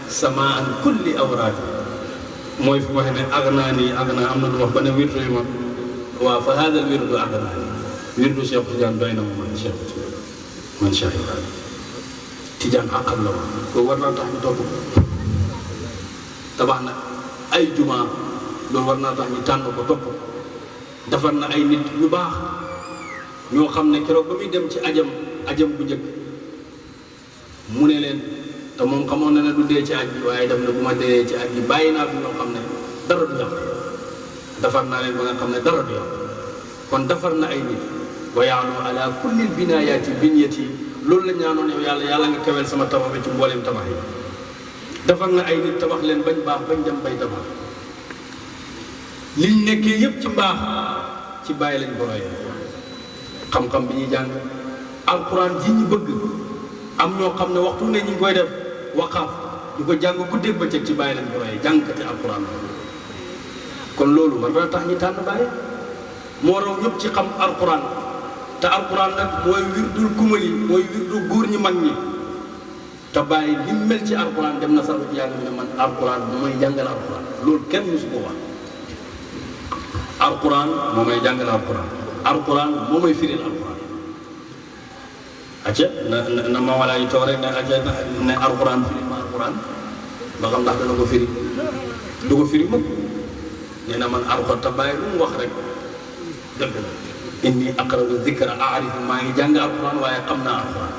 samaan kulli awraadi mooy fu waxee ne agnaani agna am na lu wax ba ne wirdu yi ma waaw fa haadal wirdu agnaani wirdu Cheikh Tidiane doy na ma man Cheikh Tidiane man Cheikh Ibrahima Tidiane àqal la woon ko war naa tax ñu topp tabax na ay juma loolu war naa tax ñu tànn ko topp defar na ay nit ñu baax ñoo xam ne keroog ba muy dem ci ajam bu njëkk mu ne leen te moom xamoon na ne du dee ci aj bi waaye def na bu ma dee ci aj bi bàyyi naa fi ñoo xam ne dara du yàq defar naa leen ba nga xam ne dara du yàq kon defar na ay nit wa yaalu ala kulli binayaati binyati loolu la ñaanoon yow yàlla nga kawel sama tabax bi ci mbooleem tabax yi defar na ay nit tabax leen bañ baax bañ dem bay tabax liñ nekkee yépp ci mbaax ci bàyyi lañ ko royee xam-xam bi ñuy jàng alquran ji ñu bëgg am ñoo xam ne waxtu ne ñu ngi koy def waqaaf ñu ko jàng guddeeg bëccëg ci bàyyi lañ ko royee jàngkati alquran kon loolu war na tax ñu tànn bàyyi moo raw ñëpp ci xam alquran te alquran nag mooy wirdul kumali mooy wirdu góor ñi mag ñi te bàyyi li mel ci alquran dem na sax ci yàlla ne man alquran bu may jàngal alquran loolu kenn musu ko wax alquran moo may jàngal alquran moo may firil alquran acca na ma walaa yi toog rek ne acca ne alquran firi ma alquran ba xam ndax dana ko firi du ko firi mukk nee na man alquran te bàyyi lu mu wax rek dëgg la inni aqra'u dhikra a'rifu maa ngi jàng alquran waaye xam naa alquran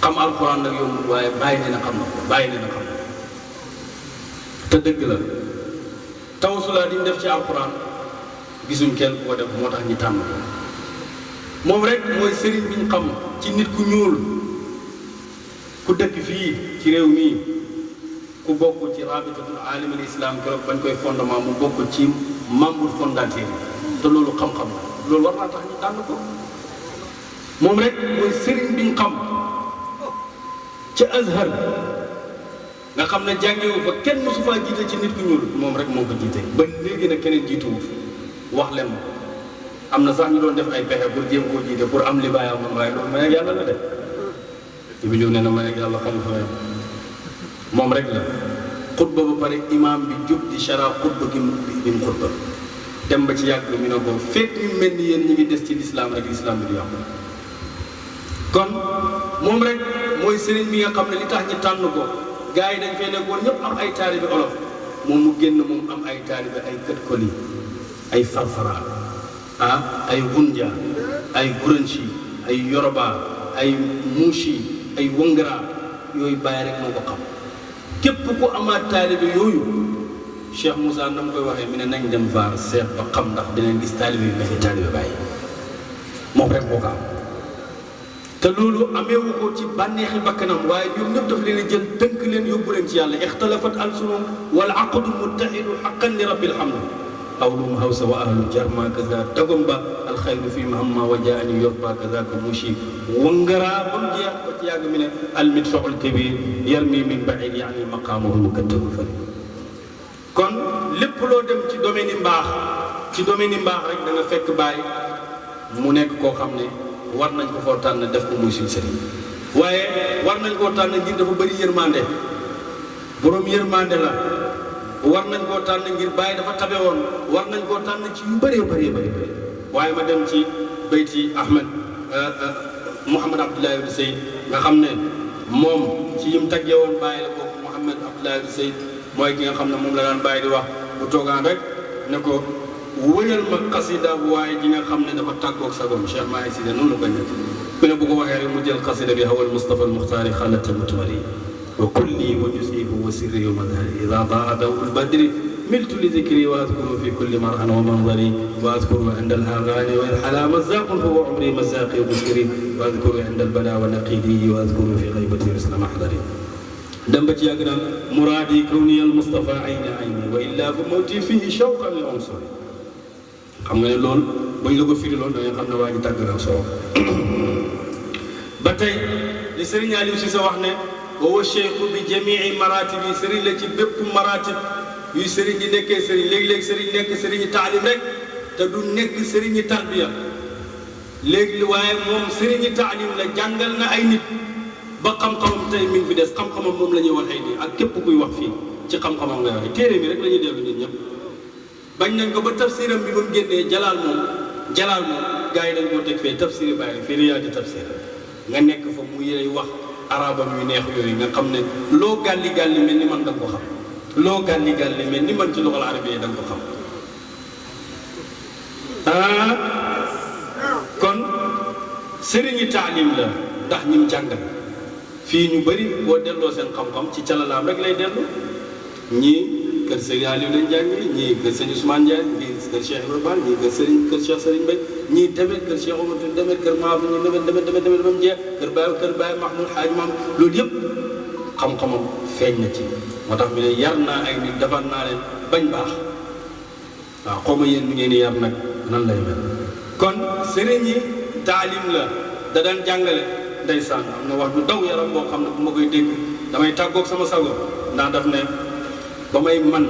xam alquran nag yombul waaye bàyyi nee na xam na ko bàyyi nee na xam na te dëgg la tawasula di def ci alquran gisuñ kenn ku ko def moo tax ñu tànn ko moom rek mooy sëriñ bi ñu xam ci nit ku ñuul ku dëkk fii ci réew mii ku bokk ci rabitatul alam al islam keroog bañ koy fondement mu bokk ci membre fondateur te loolu xam-xam la loolu war naa tax ñu tànn ko moom rek mooy sëriñ bi ñu xam ca Azhar nga xam ne jàngewu fa kenn mosu faa jiite ci nit ku ñuul moom rek moo ko jiite ba léegi nag keneen jiituwu wax leen ma am na sax ñu doon def ay pexe pour jéem koo jiite pour am li bàyyam man waaye loolu may ak yàlla la de bi ñëw nee na may ak yàlla xalifa moom rek la xutba ba pare imaam bi jub di chara xutba gi mu xutba dem ba ci yàgg mi ne ko fekk ñu mel ni yéen ñi ngi des ci lislaam rek lislaam bi du yàqu kon moom rek mooy sëriñ bi nga xam ne li tax ñu tànn ko gars yi dañ fay nekkoon ñëpp am ay taalibe olof moom mu génn moom am ay taalibe ay kët koli ay farfara ay hunja ay guranci ay yoroba ay muushi ay wëngara yooyu bàyyi rek moo ko xam képp ku amaat taalibe yooyu Cheikh Moussa na mu koy waxee mi ne nañ dem vaar seet ba xam ndax dinañ gis taalibe yu mel ni taalibe bàyyi moom rek moo ko am te loolu ameewu ko ci bànneexi bakkanam waaye ñoom ñëpp daf leen a jël tënk leen yóbbu leen ci yàlla ixtalafat alsunum wala aqdu muttaxidu xaqan li rabbil hamd qawlum hawsa wa ahlu jarma kaza tagom ba alxayru fi mahamma wa jaani yorba kaza ko mushi wangara ba mu jeex ba ci yàgg mi ne almidfaul kabir yarmi min baid yaani maqaamahu mukattabul fari kon lépp loo dem ci domaine yi mbaax rek da nga fekk bàyyi mu nekk koo xam ne war nañ ko foo tànn def ko muy suñ sëriñ waaye war nañ koo tànn ngir dafa bëri yërmande borom yërmande la war nañ koo tànn ngir bàyyi dafa tabe woon war nañ koo tànn ci yu bëree bëri waaye ma dem ci bayti Ahmed Mouhamad Abdoulaye Ibn Seyd nga xam ne moom ci yim taggee woon bàyyi la bokk Mouhamad Abdoulaye Ibn Seyd mooy ki nga xam ne moom la daan bàyyi di wax bu toogaan rek ne ko wëyal ma xasida bu waaye ji nga xam ne dafa tàggoog sagoom Cheikh Mahi Cissé noonu la koy nekk ku ne bu ko waxee rek mu jël xasida bi hawal Mustafa al-Muxtaari xalata mutmari wa kulli wa juz'ihi wa sirri wa madhari ida daa dawul badri miltu li dikri wa adkuru fi kulli mar'an wa manzari wa adkuru inda al-agani wa al-hala mazaqun fa wa umri mazaqi wa muskiri wa adkuru inda al-bala wa naqidi wa adkuru fi ghaybati rusla mahdari dem ba ci yàgg naan muraadi kawni al-Mustafa ayna ayni wa illa fa mawti fihi shawqan li unsuri xam nga ne loolu bañ la ko firi loolu da nga xam ne waa ji tàgg na soo ba tey li Serigne Aliou Cissé wax ne wa cheikhu bi jamii maratib yi Serigne la ci bépp maratib yuy Serigne di nekkee Serigne léegi-léegi Serigne nekk Serigne taalim rek te du nekk Serigne tarbiya léegi waaye moom Serigne taalim la jàngal na ay nit ba xam-xamam tey mi ngi fi des xam-xamam moom la ñuy waxee nii ak képp kuy wax fii ci xam-xamam ngay waxee téere bi rek la ñuy dellu ñun ñëpp bañ nañ ko ba tafsiram bi ba mu génnee jalaal moom gars yi dañ koo teg fee tafsiri bàyyi fii riyaadi tafsir nga nekk fa mu yey wax arabam yu neex yooyu nga xam ne loo gàlli mel ni man da nga ko xam loo gàlli mel ni man ci loxol arabiya da nga ko xam kon sëriñi taalim la ndax ñim jàngal fii ñu bëri boo delloo seen xam-xam ci calalaam rek lay dellu ñii kër Serigne Aliou lañ jàngee ñii kër Serigne Ousmane Ndiaye ñii kër Cheikh Ibrahima Fall ñii kër Cheikh Serigne Mbaye ñii demet kër Cheikh Omar demet kër Maafou ñii demet ba mu jeex kër Baye Mahmoud Hadj Maam loolu yëpp xam-xamam feeñ na ci moo tax mi ne yar naa ay nit defar naa leen bañ baax waaw xaw ma yéen ñu ngeen di yar nag nan lay mel kon sëriñ yi taalim la da daan jàngale ndeysaan am na wax du daw yaram boo xam ne bu ma koy dégg damay tàggoog sama sago ndax daf ne ba may man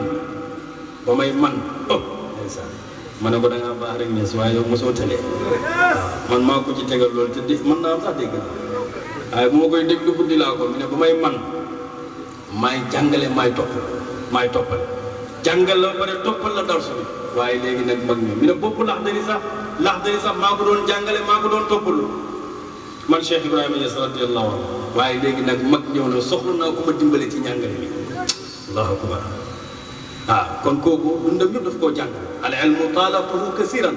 ndeysaan ma ne ko da ngaa baax rek nees waaye yow mosoo tëlee waaw man maa ko ci tegal loolu te di mën naa am sax dégg waaye bu ma koy dégg lu guddi laa ko mi ne ba may man maay jàngale maay toppal jàngal la ba pare toppal la darsu bi waaye léegi nag mag mi ne bopp lax dari sax maa ko doon jàngale maa ko doon toppalu man Cheikh Ibrahima Niass radiyallahu anhu waaye léegi nag mag ñëw na soxla naa ko ma dimbale ci njàngale bi allahu akbar kon kooku dundam yëpp daf koo jàng al ilmu talaqahu kasiran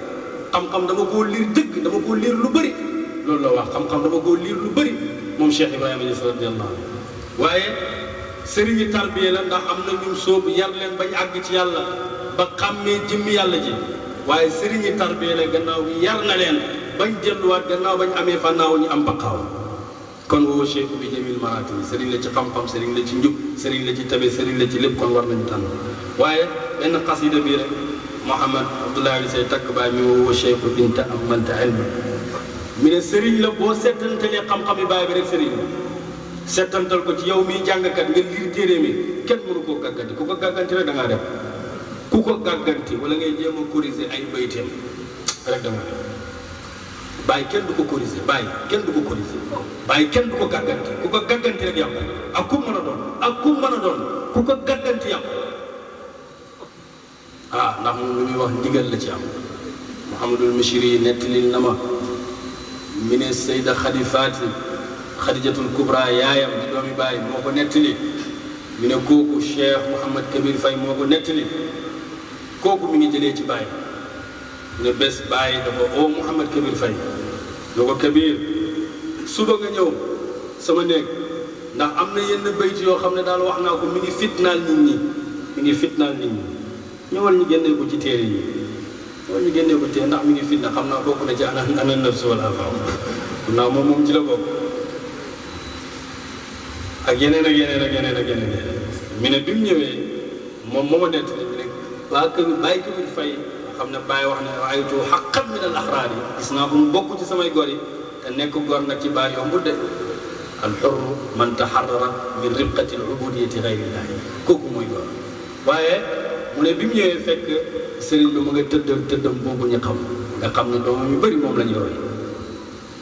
xam-xam dama koo liir dëgg dama koo liir lu bëri loolu la wax xam-xam dama koo liir lu bëri moom Cheikh Ibrahima Niass radiyallahu anhu waaye sëriñi tarbiya la ndax am na ñum sóobu yar leen bañ àgg ci yàlla ba xàmmee jëmmi yàlla ji waaye sëriñi tarbiya la gannaaw bi yar na leen bañ delluwaat gannaaw bañ amee fannaaw ñu am baqaaw kon woo cheikh bi jamil maratib sëriñ la ci xam-xam sëriñ la ci njub sëriñ la ci tabe sëriñ la ci lépp kon war nañu tànn waaye benn xasida bii rek Mouhamad Abdoulaye say takk baay mi woo cheikh binta amanta ilma mi ne sëriñ la boo seetantalee xam-xam yi baay bi rek sëriñ la settantal ko ci yow miy jàngkat nga liir téere mi kenn mënu koo gàgganti ku ko gàgganti rek da ngaa dem ku ko gàgganti wala ngay jéem a corriger ay bayteem rek da ngaa dem bàyyi kenn du ko corriger bàyyi kenn du ko corriger bàyyi kenn du ko gàgganti ku ko gàgganti rek yàqu ak ku mën a doon ak ku mën a doon ku ko gàgganti yàqu ndax moom lu ñuy wax ndigal la ci am Mouhamadul Mishri nettali na ma mi ne Sayda Xadijatul Kubra yaayam di doomi baay moo ko nettali mi ne kooku Cheikh Mouhamad Kabir Faye moo ko nettali kooku mi ngi jëlee ci baay ne bés baay dafa oo Mouhamad Kabir Faye ne ko Kabir suba nga ñëw sama néeg ndax am na yenn bayt yoo xam ne daal wax naa ko mi ngi fitnaal nit ñi ñëwal ñu génnee ko ci téere yi ñëwal ñu génnee ko ci téere ndax mi ngi fitna xam naa bokk na ci ana nafs wal hawa xam naa moom ci la bokk ak yeneen mi ne bi mu ñëwee moom moo ma nett mi ne waa kër bàyyi ko bi fay xam ne bàyyi wax ne raaytu haqqan min al axraar yi gis naa ko mu bokk ci samay gor yi te nekk gor nag ci bàyyi yombul de al xurru man taharrara min ribqati al ubudiyati gayrillahi kooku mooy gor waaye mu ne bi mu ñëwee fekk sëriñ bi mu nga tëddam boobu ñu xam nga xam ne doomam yu bëri moom la ñu roy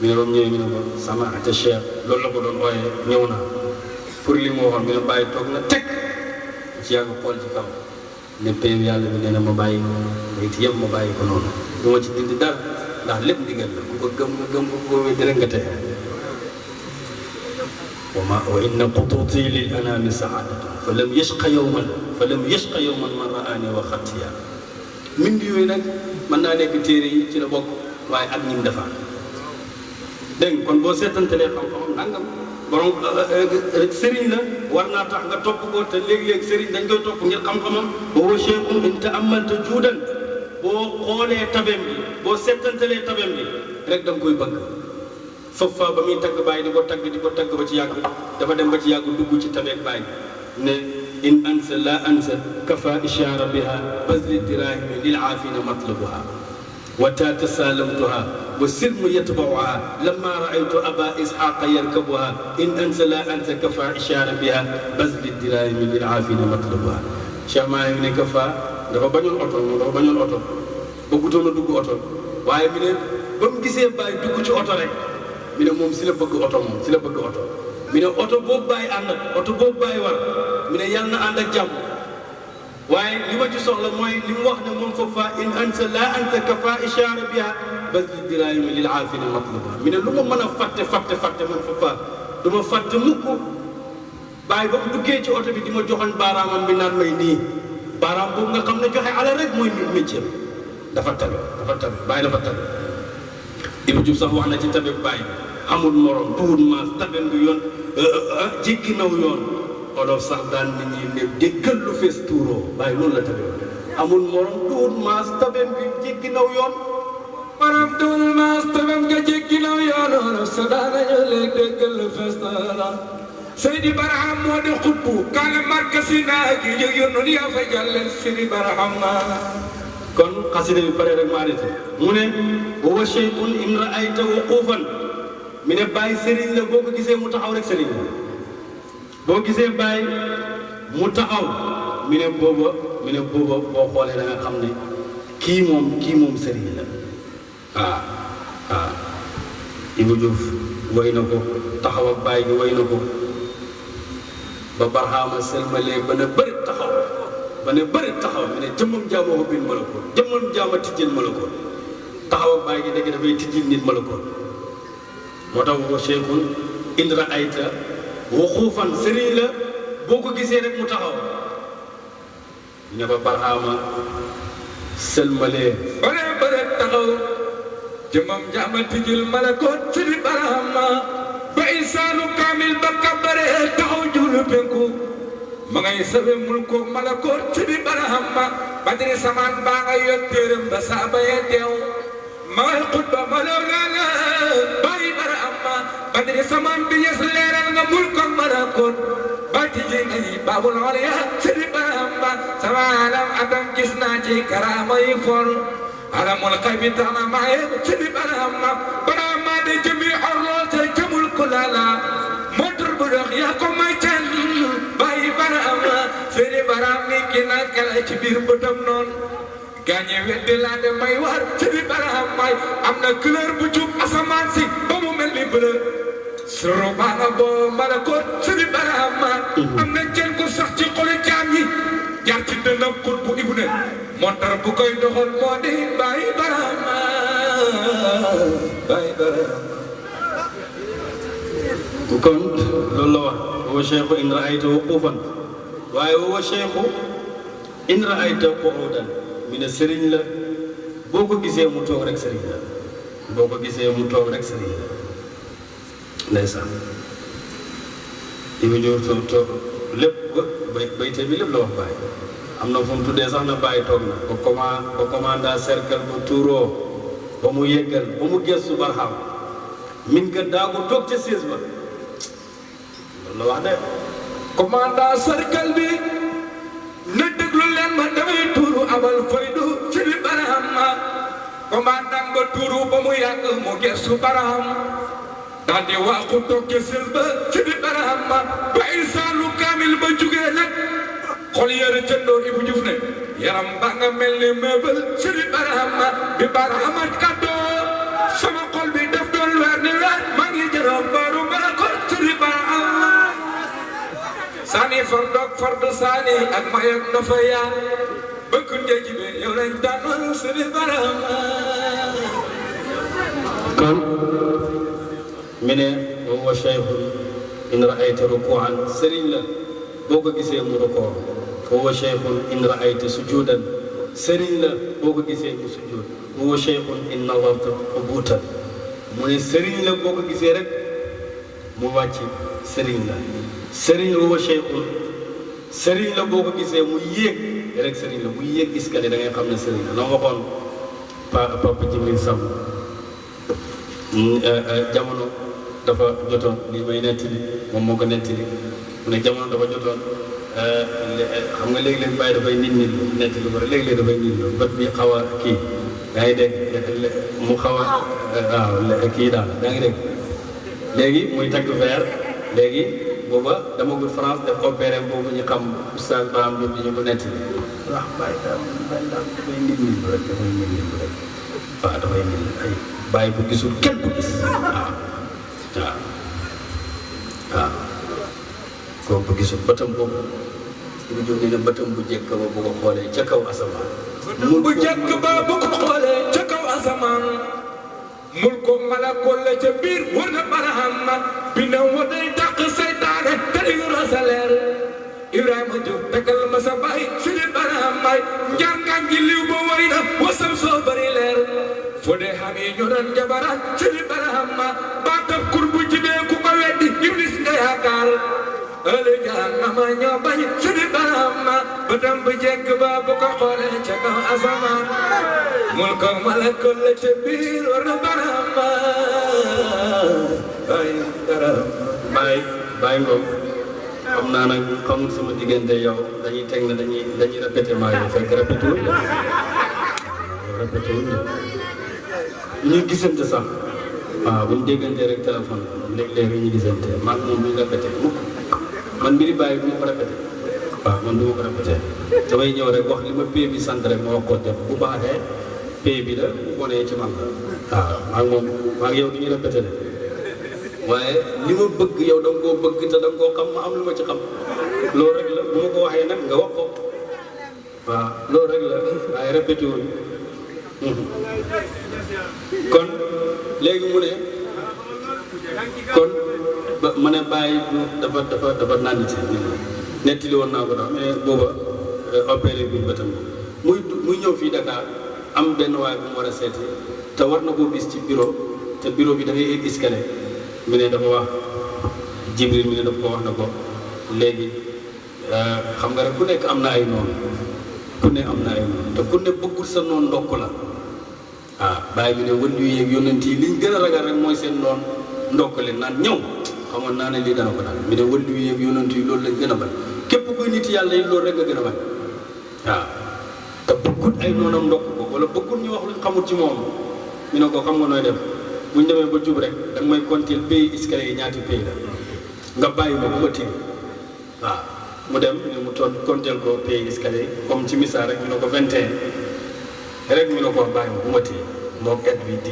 mi ne ba mu ñëwee mi ne ko sama ata cheikh loolu la ko doon ooyee ñëw naa pour li mu waxoon mi ne bàyyi toog na teg ci yàgg xool ci kaw ne péew yàlla bi nee na ma bàyyi it yëpp ma bàyyi ko noonu du ma ci dindi dara ndax lépp ndigal la ku ko gëm nga gëm ko ko wéy dara nga tey wa inna qututi lil anami saadatu fa lam yashqa yawman man raani wa xattiya mind yooyu nag mën naa nekk téere yi ci la bokk waaye ak ñim defar dégg nga kon boo seetantalee xam-xamam nangam borom sëriñ la war naa tax nga topp ko te léeg-léeg sëriñ dañ koy topp ngir xam-xamam boo cheikhum in ta'ammalta juudan boo xoolee tabeem bi boo seetantalee tabeem bi rek da nga koy bëgg foofu fa ba muy tagg bàyyi di ko tagg ba ci yàgg dafa dem ba ci yàgg dugg ci tabeeg bàyyi ne in ansa la ansa kafa ishara biha bazli dirahimi lil aafina matlubuha wa taata salamtuha wa sirmu yatbauha lamma raaytu aba ishaqa yarkabuha in ansa la ansa kafa ishara biha bazli dirahimi lil aafina matlubuha Cheikh maa ngi ne kafa dafa bañoon oto bëggutoon a dugg oto waaye mi ne ba mu gisee bàyyi dugg ci oto rek mi ne moom si la bëgg oto mi ne oto boobu bàyyi ànd ak oto boobu bàyyi war mi ne yàlla na ànd ak jàmm waaye li ma ci soxla mooy li mu wax ne moom foofa in ansa la anta kafa ishara biha bazli dirahimi lil aafina matluba mi ne lu ma mën a fàtte man foofa du ma fàtte mukk bàyyi ba mu duggee ci oto bi di ma joxoon baaraamam bi naan may nii baaraam boobu nga xam ne joxe alal rek mooy métier dafa tabe bàyyi dafa tabe Ibou Diouf sax wax na ci tabe bàyyi amul morom duwut maas tabem bi yoon jéggi naw yoon olof sax daan nit ñi ne déggal lu fees tuuroo bàyyi loolu la tabe amul morom duwut maas tabem bi jéggi naw yoon maram duwut maas tabem nga jéggi naw yoon olof sax daan nañu leen déggal lu fees tuuroo Seydi Barham moo di xutbu kaana markasi naa gi jóg yoon noonu yaa fay jàlleen Seydi Barham kon xasida bi pare rek ma arrêté mu ne wa shay'un in ra'ayta wuqufan mi ne bàyyi sëriñ la boo ko gisee mu taxaw rek sëriñ la boo gisee bàyyi mu taxaw mi ne booba boo xoolee da nga xam ne kii moom sëriñ la Ibou Diouf way na ko taxaw ak bàyyi gi way na ko ba Barhama selmalee ba ne bëri taxaw mi ne jëmmam jaamoo ko bil malakoot jëmmam jaama tijjel malakoot taxaw ak bàyyi gi dëgg dafay tijjil nit malakoot moo tax wa cheikhun in raayta wuqufan sëriñ la boo ko gisee rek mu taxaw ne ba Barhama selmalee bëri taxaw jëmmam jaama tijjel malakoot Seydi Barhama ba insaanu kaamil ba kabare taxaw julu penku ma ngay sabe mul ko malakoot Seydi Barhama badri samaan baa nga yot téeram ba saaba ya teew ma ngay xutba malaw la bàyyi Barhama badri samaan bi yes leeral nga mul ko malakoot ba tijji nga yi baabul oliya Seydi Barhama sama alam adam gis naa ci karaama yi for alamul xaybi tax na maaye Seydi Barhama de jëmi orloo te jëmul ko laala motor bu dox ci biir bëtam noonu gaañe weddi laa de may war Sëriñ Barham may am na couleur bu jub asamaan si ba mu mel ni bleu soro baana boo malakoot Sëriñ Barham am na jën ku sax ci xolu jaam yi jaar ci dënnam xut bu ibu ne montar bu koy doxal moo di Baay Barham Baay Barham kon loolu la wax wa cheikhu in raaytahu wuqufan waaye wa cheikhu in raaytahu qu'udan mi ne sëriñ la boo ko gisee mu toog rek sëriñ la boo ko gisee mu toog rek sëriñ la ndeysaan Ibu Njoor toog lépp bayte bi lépp la wax Baay am na fu mu tuddee sax na Baay toog na ba commanda cercle ba tuuroo ba mu yeggal ba mu gëstu Barham min ka daagu toog ca siis ba loolu la wax de commandant cercle bi na déglu leen ma damay tuuru abal faydu Sëriñ Barham commandant ba tuuru ba mu yàgg mu gëstu Barham daal di waxu toog ca siis ba Sëriñ Barham ba insaalu kaamil ba jugee nag xol yëre ca ndoor Ibu Juuf ne yaram ba nga mel ni meuble Sëriñ Barham bi Barham kàddoo sama xol bi daf doon weer ni weer maa ngi jëloon booru malakut Sëriñ Barham sani fardoog fardu sani ak mayak na fa yaa bëgg njëj bi yow lañ tànnoon Sëriñ Barham kon mi ne wa cheikhun in raayta rukuan sëriñ la boo ko gisee mu rukoo wa cheikhun in raayta sujudan sëriñ la boo ko gisee mu sujud wa cheikhun in nawarta ubutan mu ne sëriñ la boo ko gisee rek mu wàcc sëriñ la sëriñ la wa cheikhun sëriñ la boo ko gisee mu yéeg rek sëriñ la mu yéeg iskale da ngay xam ne sëriñ la na waxoon Papa Jibril Samb jamono dafa jotoon lii may nettali moom moo ko nettali mu ne jamono dafa jotoon xam nga léeg-léeg bàyyi dafay nit nettali ko léeg-léeg dafay nit bët bi xaw a kii yaa ngi dégg mu xaw a waaw kii daal yaa ngi dégg léegi muy takk verre léegi booba dama gul France def opéré boobu ñu xam oustaz Barham bi ñu ko nettali waaw bàyyi daal dafay nit rek dafay nit rek waaw dafay nit ay bàyyi bu gisul kenn bu gis waaw kooku bu gisul bëtam boobu Ibu Jóob nee na bëtam bu jekk ba bu ko xoolee ca kaw asamaan bu jekk ba bu ko xoolee ca kaw asamaan mul ko malakul la ca biir war na Barham bi na wa day dàq saytaane te di rasaleer Ibrahima Jóob tegal ma sa baay Sëriñ Barham may njarngaan gi liw ba way na wasam soo bari leer foo dee xam yi ñu doon jabaraan Sëriñ Barham baatab kur bu jibee ku ko weddi iblis nga yaakaar ëllëg jahannama ñoo bañ Sëriñ Barham bëtam bu jekk ba bu ko xoolee ca kaw asamaan mul ko malakul la ca biir war na Barham Baay ngoom xam naa nag xamul sama diggante yow dañuy teg na dañuy répété maa yow fekk répété wuñ ñu gisante sax waaw bu ñu déggante rek téléphone léeg-léeg ñu gisante man moom ñu répété mukk man mbiri Baay du ma ko répété waaw man du ma ko répété damay ñëw rek wax li ma pay bi sant rek ma wax ko def bu baaxee pay bi la bu bonee ci man la waaw maa ngi moom maa ngi yow du ñu répété de waaye li ma bëgg yow da nga koo bëgg te da nga koo xam ma am lu ma ci xam loolu rek la bu ma ko waxee nag nga wax ko waaw loolu rek la waaye répété wuñ kon léegi mu ne kon ma ne Baay dafa naan ci nettali woon naa ko dax mais booba opéré bi bëtam muy ñëw fii Dakar am benn waay bu mu war a seeti te war na koo gis ci bureau te bureau bi da ngay egg escalier mi ne dafa wax Jibril mi ne dafa ko wax na ko léegi xam nga rek ku nekk am na ay noonu ku ne am na ay noonu te ku ne bëggul sa noonu ndokk la Baay bi ne wël yu yeeg yonent yi liñ gën a ragal rek mooy seen noonu ndokk leen naan ñëw xamoon naa ne lii dana ko daal mi ne wël yu yeeg yonent yi loolu lañ gën a bañ képp kuy nit yàlla yi loolu rek nga gën a bañ te bëggul ay noonam ndokk ko wala bëggul ñu wax luñ xamul ci moom ñu ne ko xam nga nooy def buñ demee ba jub rek danga may compter pays escalier yi ñaati pays la nga bàyyi ma bu ma téye waaw mu dem mu toog konteel ko pays escalier comme ci misaal rek ñu ne ko 21 rek ñu ne ko bàyyi bu ma téye moom et bi di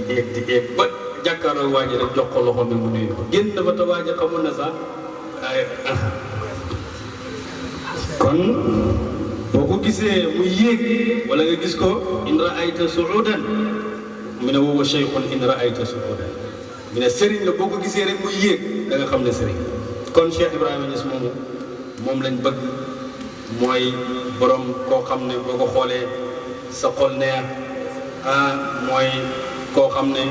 éeg ba jàkkaarloo waa ji rek jox ko loxo bi mu nuyu ko génn dafa te waa ji xamul na sax ay kon boo ko gisee mu yéeg wala nga gis ko in raayta suudan mu ne woowa cheikhun in raayta suudan mu ne sëriñ la boo ko gisee rek mu yéeg da nga xam ne sëriñ kon Cheikh Ibrahima Niass moomu moom lañ bëgg mooy borom koo xam ne boo ko xoolee sa xol neex mooy koo xam ne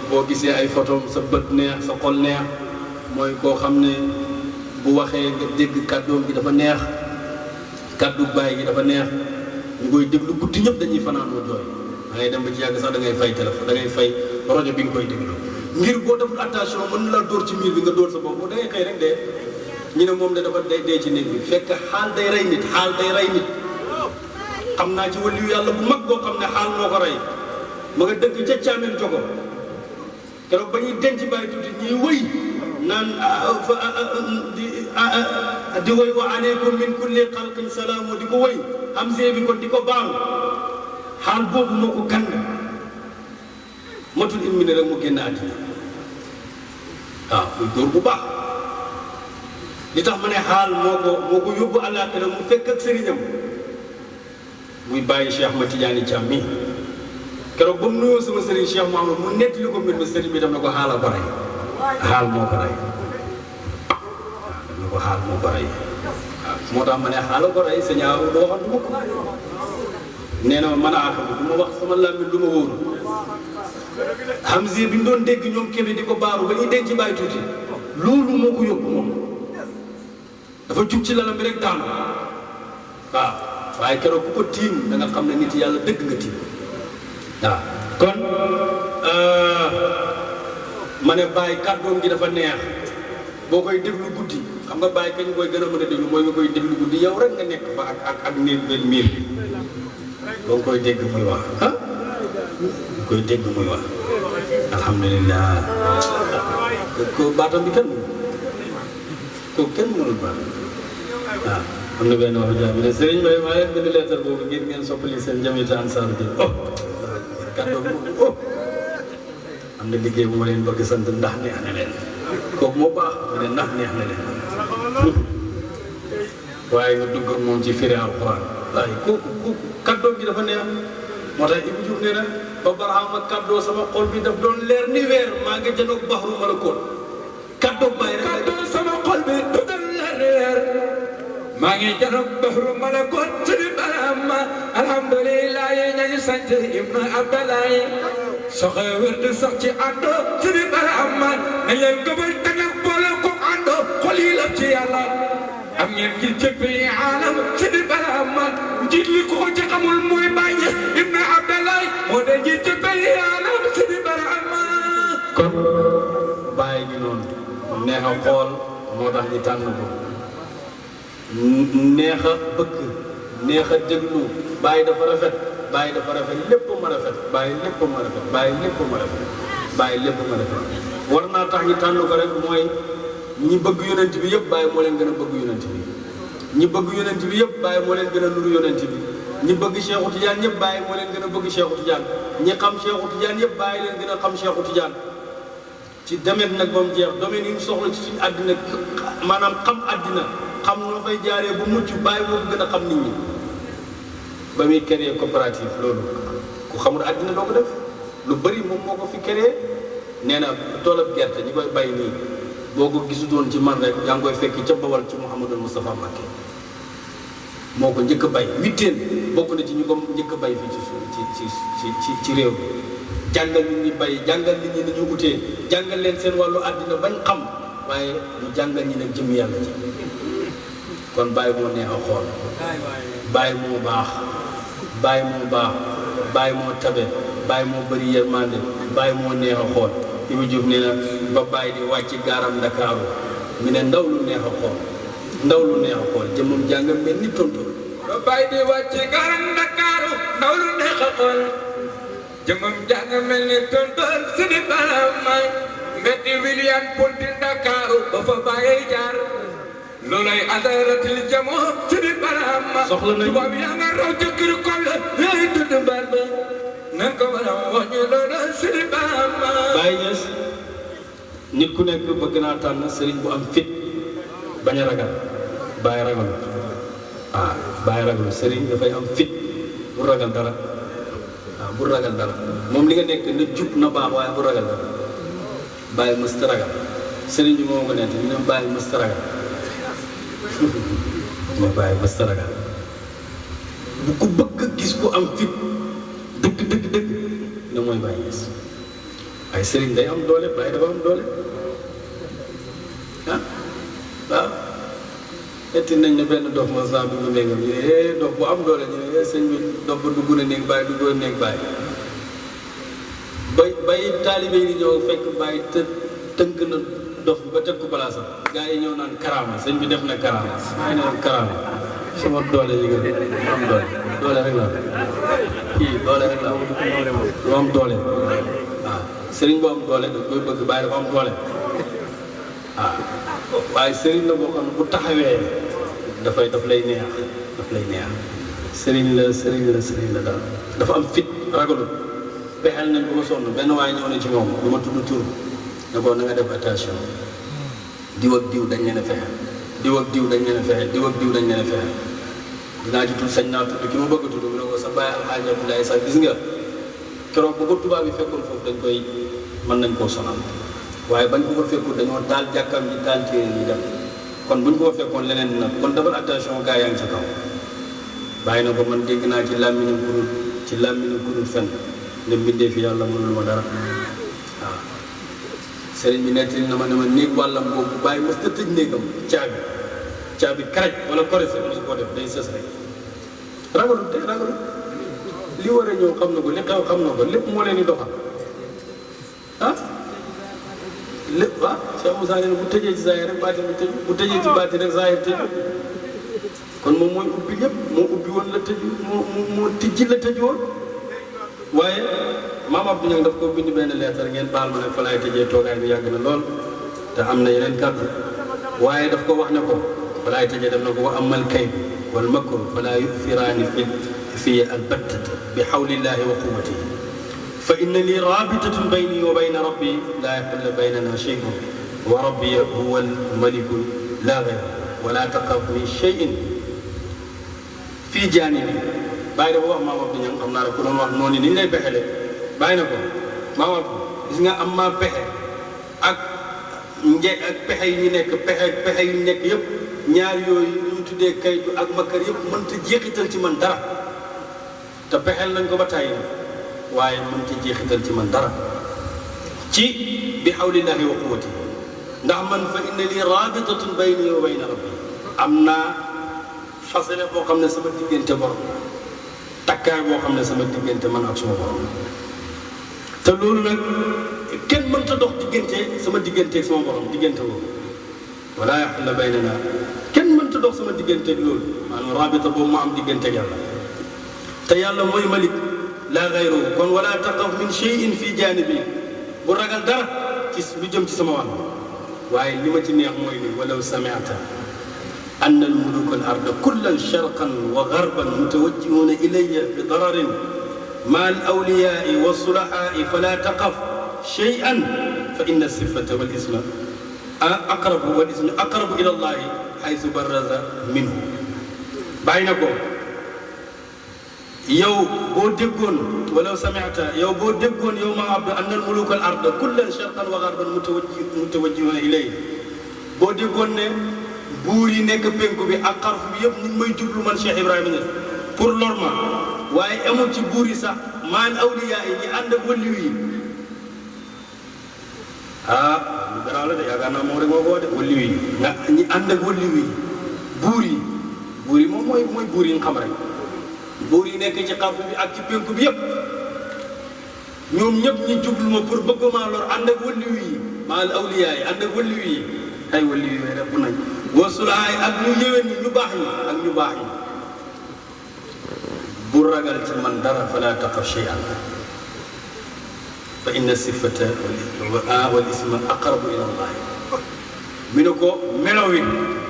boo gisee ay photo sa bët neex sa xol neex mooy koo xam ne bu waxee nga dégg kàddoom gi dafa neex kàddu baay gi dafa neex ñu koy déglu guddi ñëpp dañuy fanaanoo jooy da ngay dem ba ci yàgg sax da ngay fay téléphone da ngay fay rajo bi nga koy déglu ngir boo deful attention mën na la dóor ci miir bi nga dóor sa bopp da ngay xëy rek dee ñu ne moom de dafa dee ci néeg bi fekk xaal day rey nit xaal day rey nit xam naa ci waliyu yàlla bu mag boo xam ne xaal moo ko rey ma nga dëkk ca caameen jogo keroog ba ñuy denc bàyyi tuuti ñuy wëy naan di woy wa aleykum min kulli xalqin salaamu di ko wëy am see bi kon di ko baamu xaal boobu moo ko gànd matul une minute rek mu génn àddina waaw muy góor bu baax li tax ma ne xaal moo ko yóbbu àllaaxira mu fekk ak sëriñam muy bàyyi Cheikh Ahmad Tidiane Thiam mi keroog ba mu nuyoo sama sëriñ Cheikh Mahamadou mu nettali ko mbir mi sëriñ bi daf na ko xaala ko rey xaal moo ko rey waaw daf na ko xaal moo ko rey waaw moo tax ma ne xaala ko rey sa ñaaw doo waxal du ma ko nee na ma mën a àqabu du ma wax sama làmmiñ du ma wóoru Hamzi bi ñu doon dégg ñoom kebe di ko baaru ba ñuy denc bàyyi tuuti loolu moo ko yóbbu moom dafa jug ci lalam bi rek daanu waaw waaye keroog ku ko tiim da nga xam ne nit yàlla dëgg nga tiim waaw kon ma ne bàyyi kàddoom gi dafa neex boo koy déglu guddi xam nga bàyyi kañ koy gën a mën a déglu mooy nga koy déglu guddi yow rek nga nekk fa ak néeg benn miir bi boo koy dégg muy wax ah koy dégg muy wax alhamdulilah ko baatam bi kenn kooku kenn mënul baax waaw am na benn wax jaam ne Serigne Mbaye maa leen bind lettre boobu ngir ngeen soppali seen jamiyatu Ansaaru Diin kàddoom boobu am na liggéey bu ma leen bëgg sant ndax neex na leen kooku moo baax mu ne ndax neex na leen waaye nga dugg ak moom ci firi alquran waaye kooku kàddoom gi dafa neex moo tax Ibou Diouf nee na ba Barhama kàddoo sama xol bi daf doon leer ni weer maa ngi janoog baxru malakoot kàddoo bàyyi rek kàddoo sama xol bi du doon leer ni weer maa ngi janoog baxru malakoot sëriñ Barhama alhamdulilah yi ñañu sant Ibnu Abdalaay soxe wér di sax ci àndo sëriñ Barhama nañ leen gëbal te nag boole ko àndo xol yi laf ci yàlla am ngeen ci cëpp yi aalam sëriñ Barhama njiit li ko ci xamul mooy Baay Ñas Ibnu Abdalaay moo de njiit cëpp yi aalam sëriñ Barhama kon bàyyi gi noonu neex a xool moo tax ñu tànn ko neex a bëgg neex a déglu bàyyi dafa rafet bàyyi dafa rafet lépp ma rafet bàyyi lépp ma rafet bàyyi lépp ma rafet bàyyi lépp ma rafet war naa tax ñu tànn ko rek mooy ñi bëgg yonent bi yëpp bàyyi moo leen gën a bëgg yonent bi ñi bëgg yonent bi yëpp bàyyi moo leen gën a nuru yonent bi ñi bëgg Cheikhu Tidiane ñëpp bàyyi moo leen gën a bëgg Cheikhu Tidiane ñi xam Cheikhu Tidiane yëpp bàyyi leen gën a xam Cheikhu Tidiane ci domaine nag ba mu jeex domaine yi ñu soxla ci suñu àddina maanaam xam àddina xam noo fay jaaree bu mucc bàyyi moo ko gën a xam nit ñi ba muy créer coopérative loolu ku xamul àddina doo ko def lu bëri moom moo ko fi créer nee na toolab gerte ñi koy bay nii boo ko gisutoon ci man rek yaa ngi koy fekk ca Bawal ci Mouhamadou Moustapha Mbacké moo ko njëkk a bay witteen bokk na ci ñu ko njëkk a bay fii ci réew bi jàngal nit ñi bay jàngal nit ñi ni ñu utee jàngal leen seen wàllu àddina bañ xam waaye ñu jàngal ñi nag jëm yàlla ci kon bàyyi moo neex a xool bàyyi moo baax bàyyi moo baax bàyyi moo tabe bàyyi moo bëri yërmande bàyyi moo neex a xool Ibou Diouf nee na ba bàyyi di wàcc gaaram Ndakaaru ñu ne ndaw lu neex a xool ndaw lu neex a xool jëmmam jàngam mel ni tontóor ba bàyyi di wàcc gaaram Ndakaaru ndaw lu neex a xool jëmmam jàngam mel ni tontóor sëriñ Barhama mbeddi William Ponty Ndakaaru ba fa bàyyi jaar loolay adaratil jamoo sëriñ Barama soxla nañu tubaab yaa nga raw ca kër ko yaay tudd mbaar ba nan ko war a wax ñu loolu sëriñ Barama Baye Niass nit ku nekk bëgg naa tànn sëriñ bu am fit bañ a ragal Baye ragal Baye ragal sëriñ dafay am fit bu ragal dara bu ragal dara moom li nga nekk na jub na baax waaye bu ragal dara Baye mësta ragal sëriñ bi moo ko nekk ñu ne Baye mësta ragal mais Baye mësta ragal bu ko bëgg gis ku am fit dëgg ne mooy Baye Niass ay sëriñ day am doole Baye dafa am doole waaw etti nañ ne benn dof ma saa bi ñu néegam ñu ne dof bu am doole ñu ne sëñ bi dof ba dugg na néeg Baye dugg na néeg Baye bay taalibe yi ñëw fekk Baye tënk na dof bi ba teg ko palaasam gaa yi ñëw naan karaama sëñ bi def na karaama maa ngi naan karaama sama doole yi nga am doole rek la kii doole rek la lu am doole waaw sëriñ boo am doole da koy bëgg Baye dafa am doole waaw waaye sëriñ la boo xam ne bu taxawee daf lay neex sëriñ la daal dafa am fit ragalut pexeel nañ ko ba sonn benn waaye ñëw na ci moom du ma tudd tur ne ko na nga def attention diw ak diw dañ leen a fexeel diw ak diw dañ leen a fexeel diw ak diw dañ leen a fexeel dinaa ci tudd sañ naa tudd ki ma bëgg a tudd mu ne ko sa bàyyi Alxaaji Abdoulaye sax gis nga keroog bu ko tubaab yi fekkoon foofu dañ koy mën nañ koo sonal waaye bañ ko fekkul dañoo taal jàkkam ji taal téere yi dem kon buñ ko fekkoon leneen nag kon defal attention gaa yaa ngi ci kaw bàyyi na ko man dégg naa ci làmmiñam ku dul fenn ne mbindee fi yàlla mënul ma dara waaw sëriñ bi nettali na ma ne ma néeg wàllam boobu bàyyi mos ta tëj néegam caabi karaj wala korese mosu koo def day sës rek ragalut li war a ñëw xam na ko li xew xam na ko lépp moo leen di doxal lépp Cheikh Moussa nee na bu tëjee ci zaahir rek baatin bi tëju bu tëjee ci baatin rek zaahir tëju kon moom mooy ubbi lépp moo ubbi woon la tëju moo tijji la tëju woon waaye maam Abdou Niang daf ko bind benn leetar ngeen baal ma ne fa laay tëjee toogaay bi yàgg na lool te am na yeneen kàddu waaye daf ko wax ne ko fa laay tëjee def na ko wa amal kaydu wal makru falaa yu'thiraani fi albattata bi hawlillahi wa quwwatihi fa inna lii raabitatun bayni wa bayna rabbi laa yaxillu baynana shay'un wa rabbi huwa al-maliku laa ghayruhu wa laa taqaf min shay'in fii jaanibi bàyyi dafa wax maam Abdou Niang xam naa ne ku doon wax noonu ni ñu lay pexele bàyyi na ko maam Abdou gis nga am maa pexe ak pexe yi ñu nekk pexe yu nekk yëpp ñaar yooyu ñu tuddee kaydu ak makkar yëpp mënta jeexital ci man dara te pexeel nañ ko ba tàyyi waaye mënta jeexital ci man dara ci bi hawlillahi wa quwwati ndax man fa inna li rabitatun bayni wa bayna rabbi am naa fasale boo xam ne sama diggante borom takkaay boo xam ne sama diggante man ak suma borom te loolu nag kenn mënta dox sama diggante ak sama borom diggante boobu wala yaxilla baynana kenn mënta dox sama diggante ak loolu maanaam rabita boobu ma am diggante ak yàlla te yàlla mooy malik laa gayruhu kon wala taqaf min shay'in fii jaanibi bu ragal dara ci lu jëm ci sama wàll waaye li ma ci neex mooy ni walaw sami'ta anna al-muluka al-arda kullan sharqan wa gharban mutawajjihuna ilayya bi dararin ma al-awliya'i wa sulaha'i fala taqaf shay'an fa inna as-sifata wal isma aqrabu ila allahi haythu baraza minhu bàyyi na ko yow boo déggoon walaw sami'ta yow boo déggoon yow ma abdu anna al-muluka al-arda kullan sharqan wa gharban mutawajjihuna ilayya boo déggoon ne buur yi nekk penku bi ak xarfu bi yëpp ñu may jublu man Cheikh Ibrahima Niass pour lor ma waaye amul ci buur yi sax maan awliyaa yi ñi ànd ak waliyu yi lu garaaw la de yaakaar naa moom rek moo ko wax de waliyu yi nga ñi ànd ak waliyu yi buur yi moom mooy buur yi nga xam rek buur yi nekk ci xarfu bi ak ci penku bi yëpp ñoom ñëpp ñi jublu ma pour bëgg maa lor ànd ak waliyu yi maan awliyaa yi ànd ak waliyu yi ay waliyu yi rek nañ wasulaay ak ñu yéwén ñi ñu baax ñi bu ragal ci man dara fala taqaf shay'an fa inna sifata wal isma aqrabu ila allah mi ne ko melo wi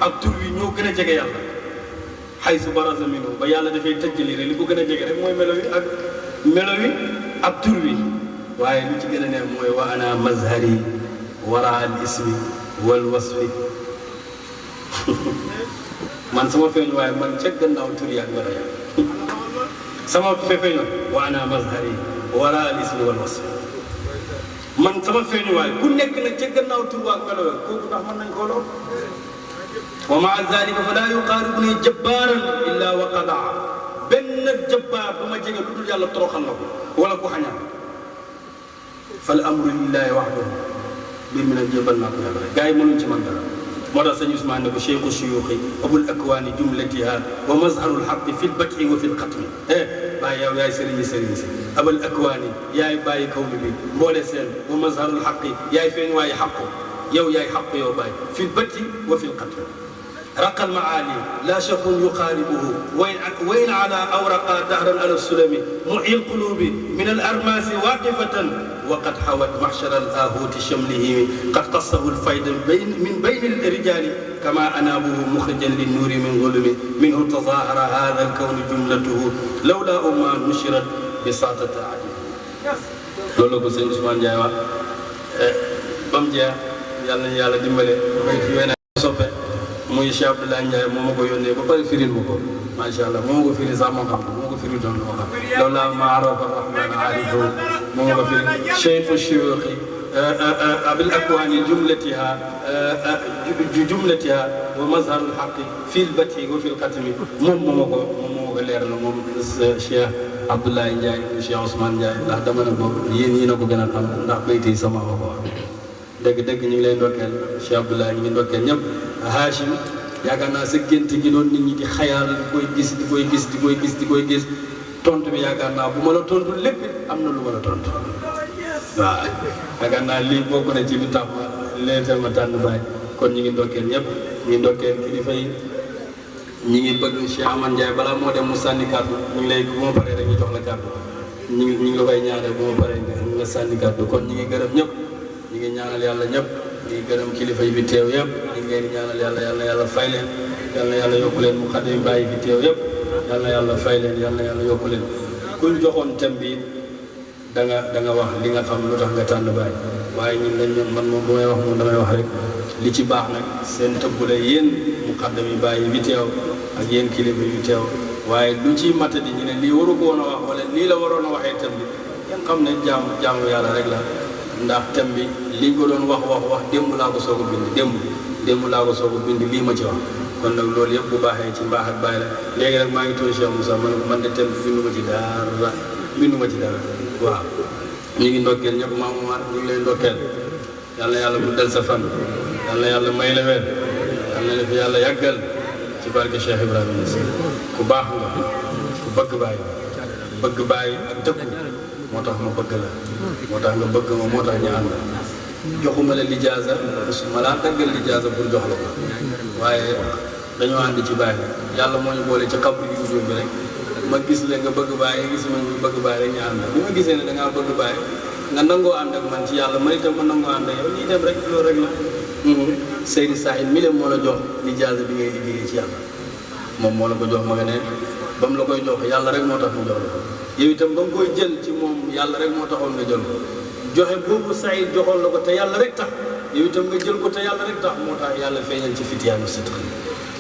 ak tur wi ñoo gën a jege yàlla haysu baraza minhu ba yàlla dafay tëjjali rek li ko gën a jege rek mooy melo wi ak tur wi waaye li ci gën a neex mooy wa ana mazhari wara al ismi wal wasfi man sama feeñ waaye man ca gannaaw tur yi ak melo ya sama feeñ wa ana mazhari wara al ismi wal wasfi man sama feeñ waaye ku nekk nag ca gannaaw tur ak melo ya kooku ndax mën nañ koo lool wa maa zalika fa laa yuqaaribuni jabbaaran illa wa qadaa benn jabbaar bu ma jege lu dul yàlla toroxal na ko wala ku xañaan fal amru lillahi wahdahu mbir mi nag jébal naa ko yàlla rek gars yi mënuñ ci man dara moo tax sëñ Ousmane ne ko cheikhu shuyuuxi abul akwaani jumlatiha wa mazharul xaqi fi lbatxi wa fi lxatmi bàyyi yow yaay sëriñi si abul akwaani yaay bàyyi kaw bi mboole seen wa mazharul xaqi yaay feeñ waaye xaqu yow yaay xaqu yow bàyyi fi lbatxi wa fi lxatmi رق المعالي لا شك يقاربه وين على أورقا دهرا على السلم محيي القلوب من الأرماس واقفة وقد حوت محشر الآهوت شمله قد قصه الفيض من بين الرجال كما أنابه مخرجا للنور من ظلم منه تظاهر هذا الكون جملته لولا أما نشرت بساطة عدل لولا ko sëñ Ousmane Ndiaye wax bam jeex yàlla na yàlla dimbale wena soppe muy Cheikh Abdoulaye Ndiaye moo ma ko yónnee ba pare firil ma ko macha allah moo ma ko firi sax moo xam moo ko firi doon moo xam loolu laa ma arafa rahman aarifu moo ma ko firi cheikhu shuyuuxi abil akwaani jumlatiha wa mazharul xaqi fil bati wa fil xatmi moom moo ma ko leeral moom Cheikh Abdoulaye Ndiaye Cheikh Ousmane Ndiaye ndax dama ne ko yéen ñi na ko gën a xam ndax bayti sama ma ko wax dëgg-dëgg ñu ngi lay ndokkeel Cheikh Abdoulaye ñu ngi ndokkeel ñëpp Hachim yaakaar naa sa gént gi doon nit ñi di xayaal di koy gis tontu bi yaakaar naa bu ma la tontu lépp am na lu ma la tontu waaw yaakaar naa lii bokk na ci lu tax leen ma tànn baay kon ñu ngi ndokkeel ñëpp ñu ngi ndokkeel kilifa yi ñi ngi bëgg Cheikh Amane Ndiaye balaa moo dem mu sànni kàddu ñu ngi lay bu ma paree rek ñu jox la kàddu ñu ngi la koy ñaanal bu ma paree nga sànni kàddu kon ñu ngi gërëm ñëpp ñu ngi ñaanal yàlla ñëpp ñu ngi gërëm kilifa yi fi teew yëpp ñu ngi leen di ñaanal yàlla fay leen yàlla yàlla yokku leen mu xaddi yu bàyyi fi teew yëpp yàlla fay leen yàlla yokku leen kuñ joxoon thème bi da nga wax li nga xam lu tax nga tànn bàyyi waaye ñun man moom bu may wax moom damay wax rek li ci baax nag seen tëbbule yéen mu xaddam yi bàyyi fi teew ak yéen kilifa yu teew waaye lu ci matadi ñu ne lii waru ko woon a wax wala lii la waroon a waxee thème bi ngeen xam ne jaamu yàlla rek la ndax thème bi liñ ko doon wax démb laa ko soog a bind démb laa ko soog a bind lii ma ci wax kon nag loolu yëpp bu baaxee ci mbaax ak bàyyi la léegi nag maa ngi toog Cheikh Moussa man de thème bi bindu ma ci dara waaw ñu ngi ndokkeel ñëpp Maam Omar ñu ngi lay ndokkeel yal na yàlla guddal sa fan yal na yàlla may la wér yal na la fi yàlla yàggal ci barke Cheikh Ibrahima Niass ku baax nga ku bëgg bàyyi ak dëkku moo tax ma bëgg la moo tax nga bëgg ma moo tax ñu ànd joxuma la lijaasa ma laa daggal lijaasa pour jox la ko waaye dañoo ànd ci bàyyi yàlla moo ñu boole ci xabru yu jur bi rek ma gis la nga bëgg bàyyi gis ma ñu bëgg bàyyi rek ñu ànd bi ma gisee ne da ngaa bëgg bàyyi nga nangoo ànd ak man ci yàlla man itam ma nangoo ànd ak yow ñuy dem rek loolu rek la Seydi Sahid mi leen moo la jox lijaasa bi ngay liggéeyee ci yàlla moom moo la ko jox ma nga ne ba mu la koy jox yàlla rek moo tax mu jox la ko yow itam ba nga koy jël ci moom yàlla rek moo taxoon nga jël ko joxe boobu Sahid joxoon la ko te yàlla rek tax yow itam nga jël ko te yàlla rek tax moo tax yàlla feeñal ci fitiyaanu sidq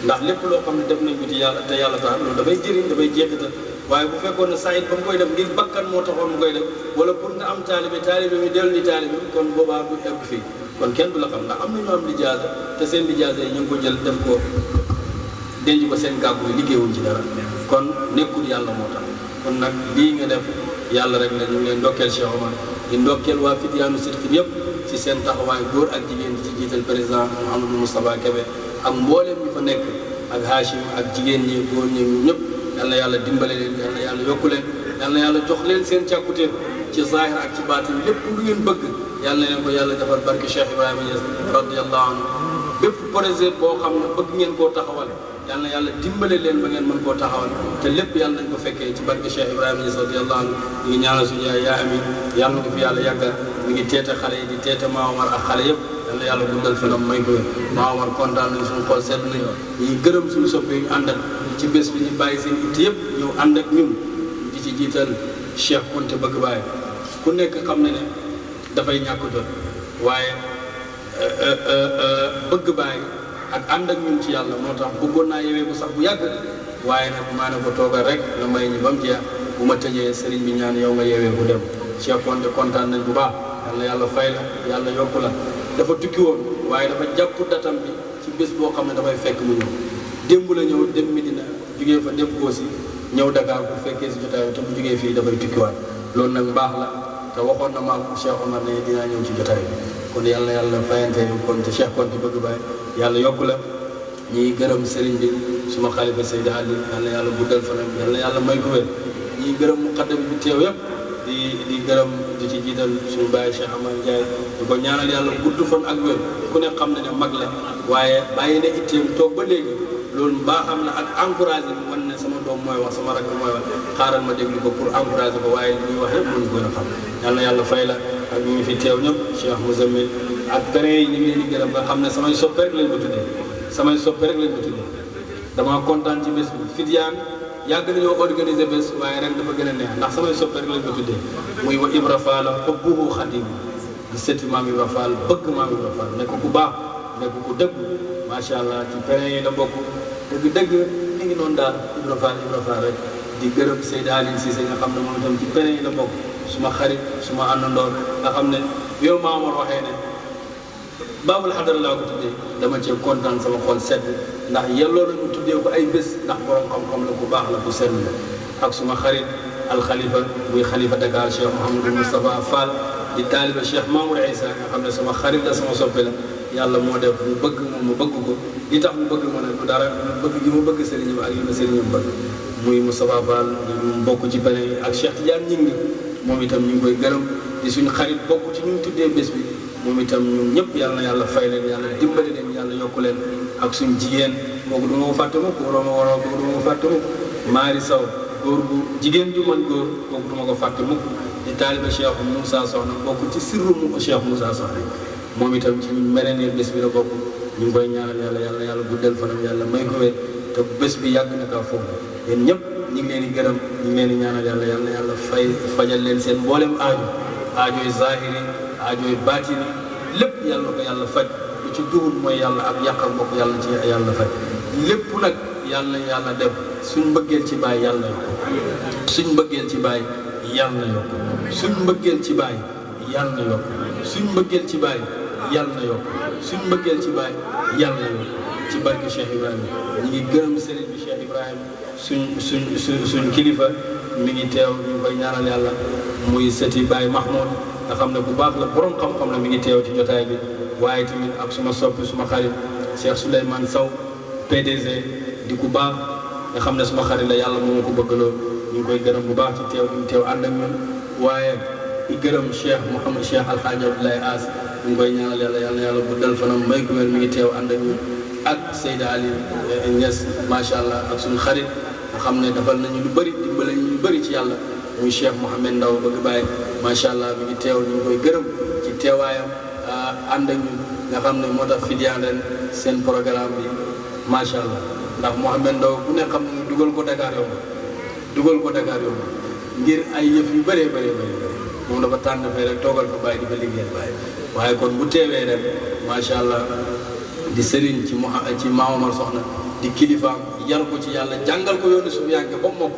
ndax lépp loo xam ne def nañ ko ci yàlla te yàlla tax loolu dafay jëriñ dafay jeexital waaye bu fekkoon ne Sahid ba mu koy def ngir bakkan moo taxoon mu koy def wala pour nga am taalibe mi dellu di taalibe kon boobaa du egg fii kon kenn du la xam ndax am na ñu am lijaasa te seen lijaasa yi ñu ngi ko jël def ko denc ko seen gàggu yi liggéeyuñ ci dara kon nekkul yàlla moo tax kon nag lii nga def yàlla rek la ñu ngi leen ndokkeel Cheikh Omar di ndokkeel waa Fitiyaanu Sidq yëpp ci seen taxawaay góor ak jigéen di ci jiital président Mouhamadou Moustapha Kébé ak mbooleem ñu fa nekk ak Hachim ak jigéen ñi góor ñi ñëpp yal na yàlla dimbale leen yal na yàlla yokku leen yal na yàlla jox leen seen càkkutéef ci zahir ak ci baatin lépp lu ngeen bëgg yal na leen ko yàlla defal barke Cheikh Ibrahima Niass radiyallahu anhu bépp projet boo xam ne bëgg ngeen koo taxawal yal na yàlla dimbale leen ba ngeen mën koo taxawal te lépp yàlla nañ ko fekkee ci barke Cheikh Ibrahima Niass radiyallahu anhu ñu ngi ñaanal suñu yaay yaa amin yàlla na ko fi yàlla yàggal mi ngi teete xale yi di teete Maam Omar ak xale yëpp yàlla yàlla guddal fanam may ko wér maa war kontaan nañ suñu xol seet nañ ñuy gërëm suñu soppe yi ñu ànd ak ci bés bi ñu bàyyi seen itte yëpp ñëw ànd ak ñun di ci jiital Cheikh Konte bëgg baay ku nekk xam ne ne dafay ñàkk jot waaye bëgg baay ak ànd ak ñun ci yàlla moo tax bëggoon naa yewee ko sax bu yàgg waaye nag maa ne ko toogal rek nga may ñu ba mu jeex bu ma tëjee sëriñ bi ñaan yow nga yewee bu dem Cheikh Konte kontaan nañ bu baax yàlla yàlla fay la yàlla yokk la dafa tukki woon waaye dafa jàpp datam bi ci bés boo xam ne dafay fekk mu ñëw démb la ñëw dem Medina jugee fa dem Koosi ñëw Dakar bu fekkee si jotaay te bu jugee fii dafay tukkiwaat loolu nag mbaax la te waxoon na maam Cheikh Omar ne dinaa ñëw ci jotaay bi kon yàlla yàlla fayante Konte Cheikh Konte bëgg baay yàlla yokk la ñiy gërëm sëriñ bi suma xalifa Seydi Ali yàlla yàlla guddal fanam yàlla yàlla may ko wér ñiy gërëm muqaddam bi teew yëpp di gërëm di ci jiital suñu bàyyi Cheikh Amar Ndiaye di ko ñaanal yàlla gudd fan ak wér ku ne xam ne ne mag la waaye bàyyi na itteem toog ba léegi loolu mbaa xam na ak encouragé bi man ne sama doom mooy wax sama rakk mooy wax xaaral ma déglu ko pour encouragé ko waaye li ñuy wax yëpp mënuñu gën a xam yàlla yàlla fay la ak ñu fi teew ñëpp Cheikh Mouzammil ak pere yi ñu ngi leen di gërëm nga xam ne samay soppe rek lañ ko tuddee samay soppe rek lañ ko tuddee damaa kontaan ci bés bi Fidyaan yàgg nañoo organiser bés waaye ren dafa gën a neex ndax samay soppe rek lañ ko tuddee muy wa Ibra Fall hubbuhu xadim di setti maam Ibra Fall bëgg maam Ibra Fall nekk ku baax nekk ku dëgg macha allah ci pere yi la bokk dëgg mi ngi noonu daal Ibra Fall rek di gërëm Seydi Aline Cissé nga xam ne moom itam ci pere yi la bokk suma xarit suma àndandoor nga xam ne yow Maamor waxee ne baabul xadara laa ko tuddee dama cee kontaan sama xol sedd ndax yelloo nañu tuddee ko ay bés ndax borom xam-xam la ku baax la ku sell la ak suma xarit alxalifa muy xalifa Dakar Cheikh Mouhamadou Moustapha Fall di taaliba Cheikh Mamour Issa nga xam ne sama xarit la sama soppe la yàlla moo def mu bëgg moom mu bëgg ko li tax mu bëgg ma ne du dara bëgg gi mu bëgg sëriñam ak li ma sëriñam bëgg muy Moustapha Fall ñu bokk ci pene yi ak Cheikh Tidiane Ñing moom itam ñu ngi koy gërëm di suñu xarit bokk ci ñu tuddee bés bi moom itam ñun ñëpp yàlla na yàlla fay leen yàlla dimbali leen yàlla yokku leen ak suñu jigéen kooku du ma ko fàtte mukk kooku du ma ko fàtte mukk Maari Sow góor bu jigéen ju mën góor kooku du ma ko fàtte mukk di taaliba Cheikh Moussa Soxna bokk ci sirru mu Cheikh Moussa Soxna moom itam ci merenee bés bi la bokk ñu ngi koy ñaanal yàlla guddal fanam yàlla may ko wér te bés bi yàgg na kaa foofu yéen ñëpp ñu ngi leen di gërëm ñu ngi leen di ñaanal yàlla fajal leen seen mboolem aajoy zahiri aajoy baatini lépp yàlla ko yàlla faj lu ci dugul mooy yàlla ak yàqal bokk yàlla ci yàlla faj lépp nag yàlla def suñ mbëggeel ci baay yàlla yokk suñ mbëggeel ci baay yàlla yokk suñ mbëggeel ci baay yàlla yokk suñ mbëggeel ci baay yàlla yokk suñ mbëggeel ci baay yàlla yokk ci barke Cheikh Ibrahima ñu ngi gërëm sëriñ bi Cheikh Ibrahima suñ kilifa mi ngi teew ñu koy ñaanal yàlla muy sëti Baye Mahmoud nga xam ne bu baax la borom xam-xam la mi ngi teew ci jotaay bi waaye tamit ak suma soppi suma xarit Cheikh Souleymane Sow PDG di ku baax nga xam ne suma xarit la yàlla moo ko bëgg lool ñu ngi koy gërëm bu baax ci teew bi mu teew ànd ak ñun waaye di gërëm Cheikh Mouhamed Cheikh Alhaji Abdoulaye As ñu ngi koy ñaanal yàlla bu dal fanam may ko wér mi ngi teew ànd ak ñun ak Seyda Ali Niass macha allah ak suñu xarit nga xam ne defal nañu lu bëri dimbale ñu lu bëri ci yàlla muy Cheikh Mouhamed Ndaw bëgg bàyyi macha allah mi ngi teew ñu ngi koy gërëm ci teewaayam ànd ak ñun nga xam ne moo tax Fidyaan ren seen programme bi macha allah ndax Mouhamed Ndaw ku ne xam ne dugal ko Dakar yomb ngir ay yëf yu bëree bëri moom dafa tànn fee rek toogal ko bàyyi di fa liggéeyal bàyyi waaye kon bu teewee ren macha allah di sëriñ ci Maam Omar Soxna di kilifaam yar ko ci yàlla jàngal ko yoonu suuf yàgg ba mokk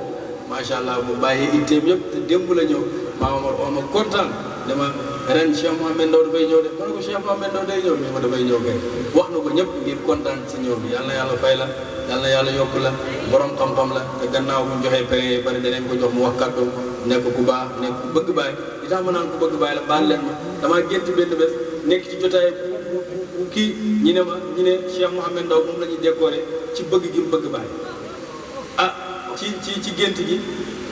macha allah bu bàyyi itteem yëpp te démb la ñëw Maam Omar oo ma kontaan dama ren Cheikh Mouhamed Ndaw dafay ñëw de ma ne ko Cheikh Mouhamed Ndaw day ñëw mais ma dafay ñëw kay wax na ko ñëpp ngir kontaan ci ñëw bi yàlla fay la yàlla yokk la borom xam-xam la te gannaaw bu ñu joxee pere yi bari danañ ko jox mu wax kàddu nekk ku baax nekk ku bëgg baay li tax ma naan ku bëgg baay la baal leen ma damaa gént benn bés nekk ci jotaay kii ñu ne Cheikh Mouhamed Ndaw moom la ñuy décoré ci bëgg gi mu bëgg baay ci gént gi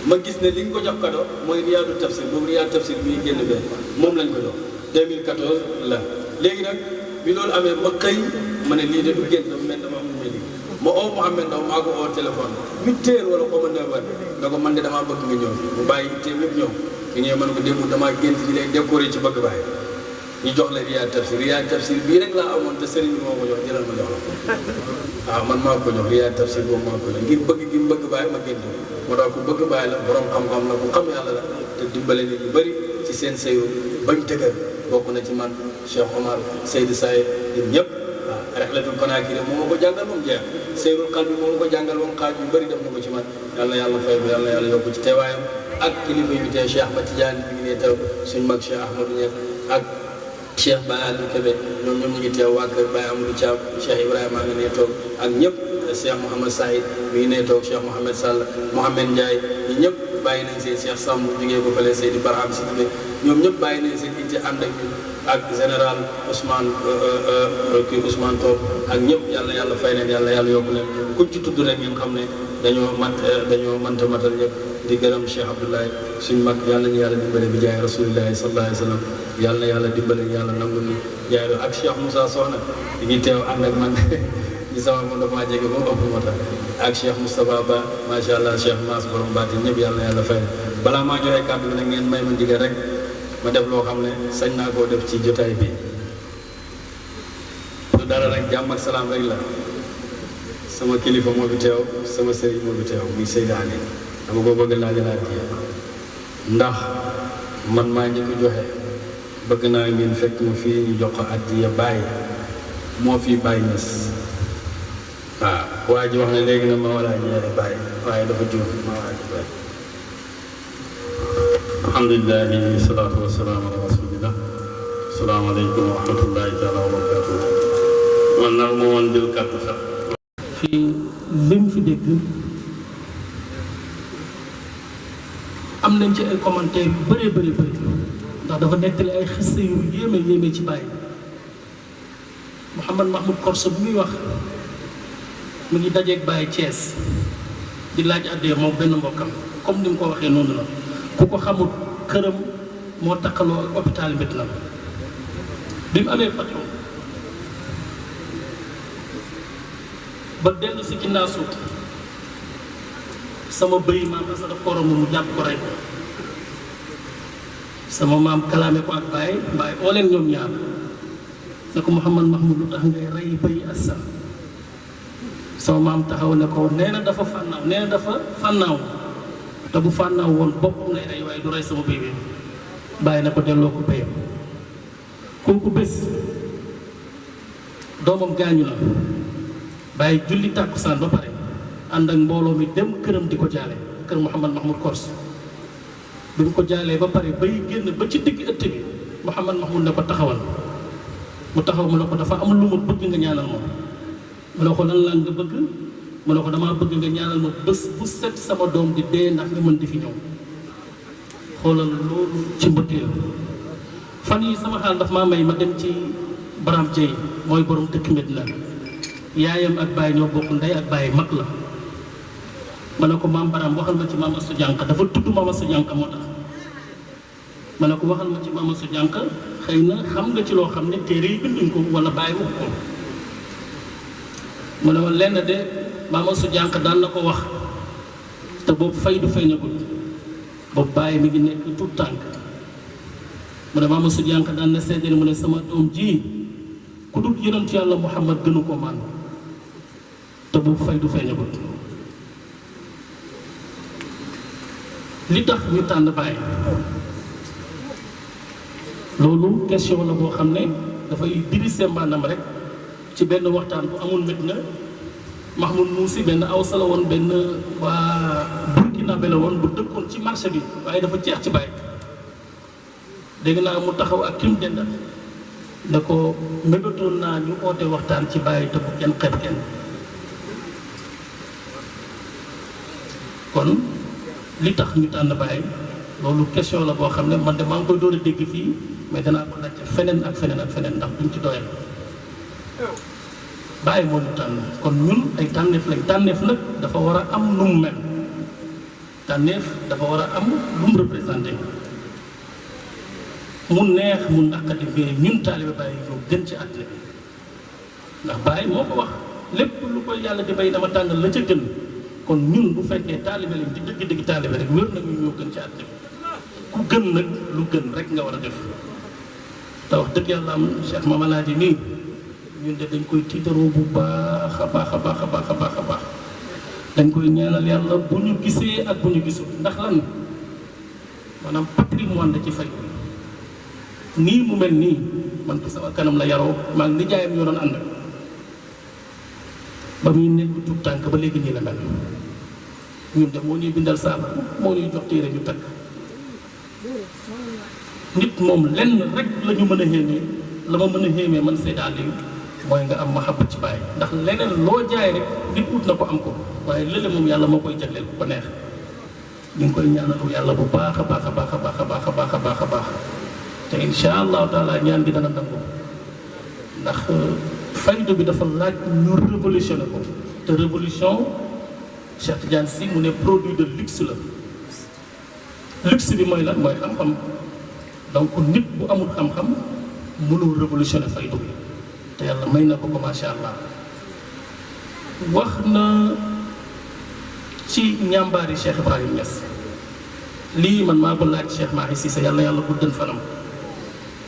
ma gis ne li nga ko jox kado mooy Riyadu Tafsir boobu Riyadu Tafsir bi génn benn moom lañ ko jox 2014 la léegi nag bi loolu amee ma xëy ma ne lii de du gént dafa mel dama am lu may liggéey ma oo Mouhamed Ndaw maa ko oo téléphone 8h wala xaw ma 9h nga ko man de damaa bëgg nga ñëw mu bàyyi itteem yëpp ñëw ki ñëw man ko démb damaa gént di lay décoré ci bëgg baay ñu jox la riyaad tafsir bii rek laa amoon te sëriñ bi moo ko jox jëlal ma jox la waaw man maa ko jox riyaad tafsir boobu maa ko jox ngir bëgg gi mu bëgg bàyyi ma génn moo tax ku bëgg bàyyi la borom xam-xam la ku xam yàlla la te dimbale nit ñu bëri ci seen sëyu bañ tëgër bokk na ci man Cheikh Omar Seydou Saye ñun ñëpp waaw Rihlatul Konakiri moo ma ko jàngal moom jeex Seydul Qalbi moo ma ko jàngal moom xaaj yu bëri def na ko ci man yàlla yàlla fay ko yàlla yokk ci teewaayam ak kilifa yi tey Cheikh Ahmad Tidiane mi ngi ne teew suñ mag Cheikh Ahmadou Niass ak Cheikh Baye Aliou Kébé ñoom ñu ngi teew waa kër Baye Amadou Thiam Cheikh Ibrahima nga ne toog ak ñëpp Cheikh Mouhamed Saïd mi ngi ne toog Cheikh Mouhamed Sall Mouhamed Ndiaye ñi ñëpp bàyyi nañ seen Cheikh Samb jógee ko fële Seydi Barham Sidibé ñoom ñëpp bàyyi nañ seen itte ànd ak ñun ak général Ousmane Ousmane Top ak ñëpp yàlla fay leen yàlla yokku leen kuñ ci tudd rek ngeen xam ne dañoo mënta matal ñëpp di gërëm Cheikh Abdoulaye suñ mag yàlla ñu yàlla dimbale bi jaay rasulillahi sallallahu alayhi wa sallam yàlla dimbale yàlla nangu ñu jaay ak Cheikh Moussa Soxna di ngi teew ànd ak man ñi sama moom dafa maa jege ba mu ëpp moo tax ak Cheikh Moustapha Ba macha allah Cheikh Mass borom baati ñëpp yàlla fay balaa maa joxe kàddu bi nag ngeen may ma ndigal rek ma def loo xam ne sañ naa koo def ci jotaay bi lu dara rek jàmm ak salaam rek la sama kilifa moo fi teew sama sëriñ moo fi teew muy Seydaane dama ko bëgg laajalaat yi ndax man maa ñi ko joxe bëgg naa ngeen fekk ma fii ñu jox ko addiya Baay moo fi Baay Ñas waaw waa ji wax ne léegi na ma walaa ñeere Baay waaye dafa jur ma walaa ji Baay alhamdulilah salaatu wasalaam ala rasulillah asalaamaaleykum wa rahmatullahi taala wa barakatuh man nag moo woon jël kàddu sax fii lim fi dégg am nañ ci ay commentaires yu bëree bëri ndax dafa nettali ay xiste yu yéeme ci Baye Mouhamad Mahmoud Korso bu muy wax mu ngi dajeeg Baye Thiès di laaj àddee moom benn mbokkam comme ni mu ko waxee noonu la ku ko xamul këram moo takkaloo ak hôpital Médina bi mu amee fatu ba dellu si ginnaaw suuf sama bëy maam asada korom mu jàpp ko rey ko sama maam kalaame ko ak Baye oo leen ñoom ñaar ne ko Mouhamad Mahmoud lu tax ngay rey bëy assa sama maam taxaw ne ko nee na dafa fànnaaw te bu fànnaaw woon boppam lay rey waaye du rey sama bëy bi Baye ne ko delloo ko bëyam kooku bés doomam gaañu la Baye julli tàkkusaan ba pare ànd ak mbooloo mi dem këram di ko jaale kër Mouhamad Mahmoud Korso bi mu ko jaalee ba pare bay génn ba ci digg ëtt bi Mouhamad Mahmoud ne ko taxawal mu taxaw mu ne ko dafa am lu ma bëgg nga ñaanal ma mu ne ko lan la nga bëgg mu ne ko damaa bëgg nga ñaanal ma bés bu set sama doom di dee ndax nga mën di fi ñëw xoolal loolu ci mbëggeel fan yi sama xaal daf maa may ma dem ci Baram Dieye mooy borom dëkk Medina yaayam ak Baye ñoo bokk ndey ak Baye mag la ma ne ko maam Baram waxal ma ci maam Astou Diankha dafa tudd maam Astou Diankha moo tax ma ne ko waxal ma ci maam Astou Diankha xëy na xam nga ci loo xam ne téere yi binduñ ko wala Baye wax ko mu ne ma lenn de maam Astou Diankha daan na ko wax te boobu fay du feeñagul boobu Baye mi ngi nekk tout tànk mu ne maam Astou Diankha daan na seedeel mu ne sama doom ji ku dul yonent yàlla Muhammad gënu ko man te boobu fay du feeñagul li tax ñu tànn Baye loolu question la boo xam ne dafay dirisé maanaam rek ci benn waxtaan bu amul Medina Mahmoud Moussi benn Awsa la woon benn waa Burkina la woon bu dëkkoon ci marché bi waaye dafa jeex ci Baye dégg naa mu taxaw ak kim denda ne ko mébétoon naa ñu oote waxtaan ci Baye te bu kenn xeeb kenn kon li tax ñu tànn Baye loolu question la boo xam ne man de maa ngi koy door a dégg fii mais danaa ko laajte feneen ak feneen ndax duñ ci doyal Baye moom mu tànn kon ñun ay tànneef lañ tànneef nag dafa war a am lu mu mel tànneef dafa war a am lu mu représenté mu neex mu naqadi mais ñun taalibe Baye ñoo gën ci àddina bi ndax Baye moo ko wax lépp lu ko yàlla di bay dama tànnal la ca gën kon ñun bu fekkee taalibe lañ di dëgg taalibe rek wér na ñu ñoo gën ci àddina bi ku gën nag lu gën rek nga war a def te wax dëgg yàlla am Cheikh Mama Alaaji nii ñun de dañ koy tiitaroo bu baax a baax a baax a baax a baax a baax dañ koy ñaanal yàlla bu ñu gisee ak bu ñu gisul ndax lan maanaam patrimoine la ci fay nii mu mel nii man ci sama kanam la yaroo maa ngi nijaayam ñoo doon ànd ba muy nekk tuut tànk ba léegi nii la mel ñun de moo ñuy bindal saaba moo ñuy jox téere ñu takk nit moom lenn rek la ñu mën a xéemee la ma mën a xéemee man Seydi Aliou mooy nga am mahabba ci Baay ndax leneen loo jaay rek nit ut na ko am ko waaye lële moom yàlla moo koy jagleel bu ko neex ñu ngi koy ñaanalu yàlla bu baax a baax a baax a baax a baax a baax a baax a baax te insha allahu taala ñaan gi dana nangu ndax faydu bi dafa laaj ñu révolutionné ko te révolution Cheikh Tidiane Sy mu ne produit de luxe la luxe bi mooy lan mooy xam-xam donc nit bu amul xam-xam mënul révolutionné faydu bi te yàlla may na ko ko macha allah wax na ci ñambaari Cheikh Ibrahim Niass lii man maa ko laaj Cheikh Mahi Cissé yàlla yàlla guddal fanam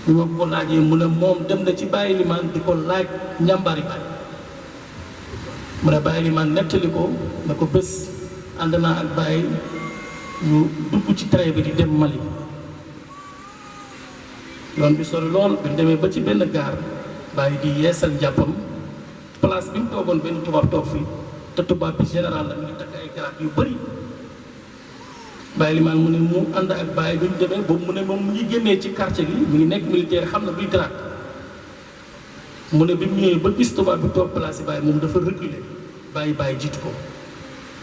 bi ma ko laajee mu ne moom dem na ci Baye Limane di ko laaj ñambaari Baye mu ne Baye Limane nettali ko ne ko bés ànd naa ak Baye ñu dugg ci train bi di dem Mali yoon bi sori lool bi demee ba ci benn gaar Baye di yeesal njàppam place bi mu toogoon benn tubaab toog fii te tubaab bi général la mu ngi takk ay garaat yu bëri Baye Limane mu ne mu ànd ak Baye bi ñu demee boobu mu ne moom mu ngi génnee ci quartier gi mu ngi nekk militaire xam na buy garaat mu ne bi mu ñëwee ba gis tubaab bi toog place yi Baye moom dafa reculer Baye jiitu ko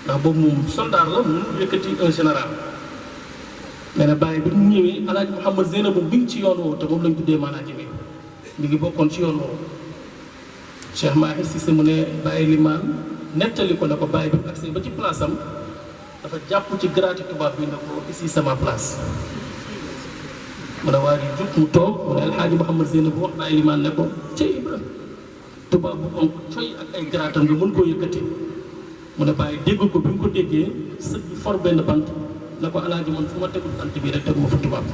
ndax boobu moom soldat la mu yëkkati un général nee na Baye bi mu ñëwee Alaaji Mouhamad Zeynabu bi ngi ci yoon woowu te moom lañ tuddee Maalaaji bi mi ngi bokkoon ci yoon woowu Cheikh Mahi Cissé mu ne Baye Limane nettali ko ne ko Baye bi mu agsee ba ci place am dafa jàpp ci garaati tubaab bi ne ko ici sama place mu ne waa ji jug mu toog mu ne Alxaaji Mouhamad Zeynabu wax Baye Limane ne ko cey Ibra tubaab bu am coy ak ay garaatam nga mën koo yëkkati mu ne Baye dégg ko bi mu ko déggee sëg bi for benn bant ne ko Alaaji man fu ma tegul bant bi rek teg ma fa tubaab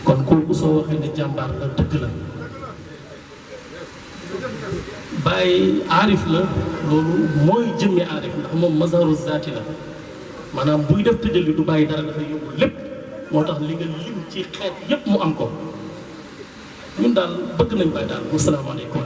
kon kooku soo waxee ne jàmbaar la dëgg la Baye aarif la loolu mooy jëmmi aarif ndax moom mazharu zaati la maanaam buy def tëjali du bàyyi dara dafay yóbbu lépp moo tax li nga lim ci xeet yépp mu am ko ñun daal bëgg nañ Baye daal wasalaamaaleykum.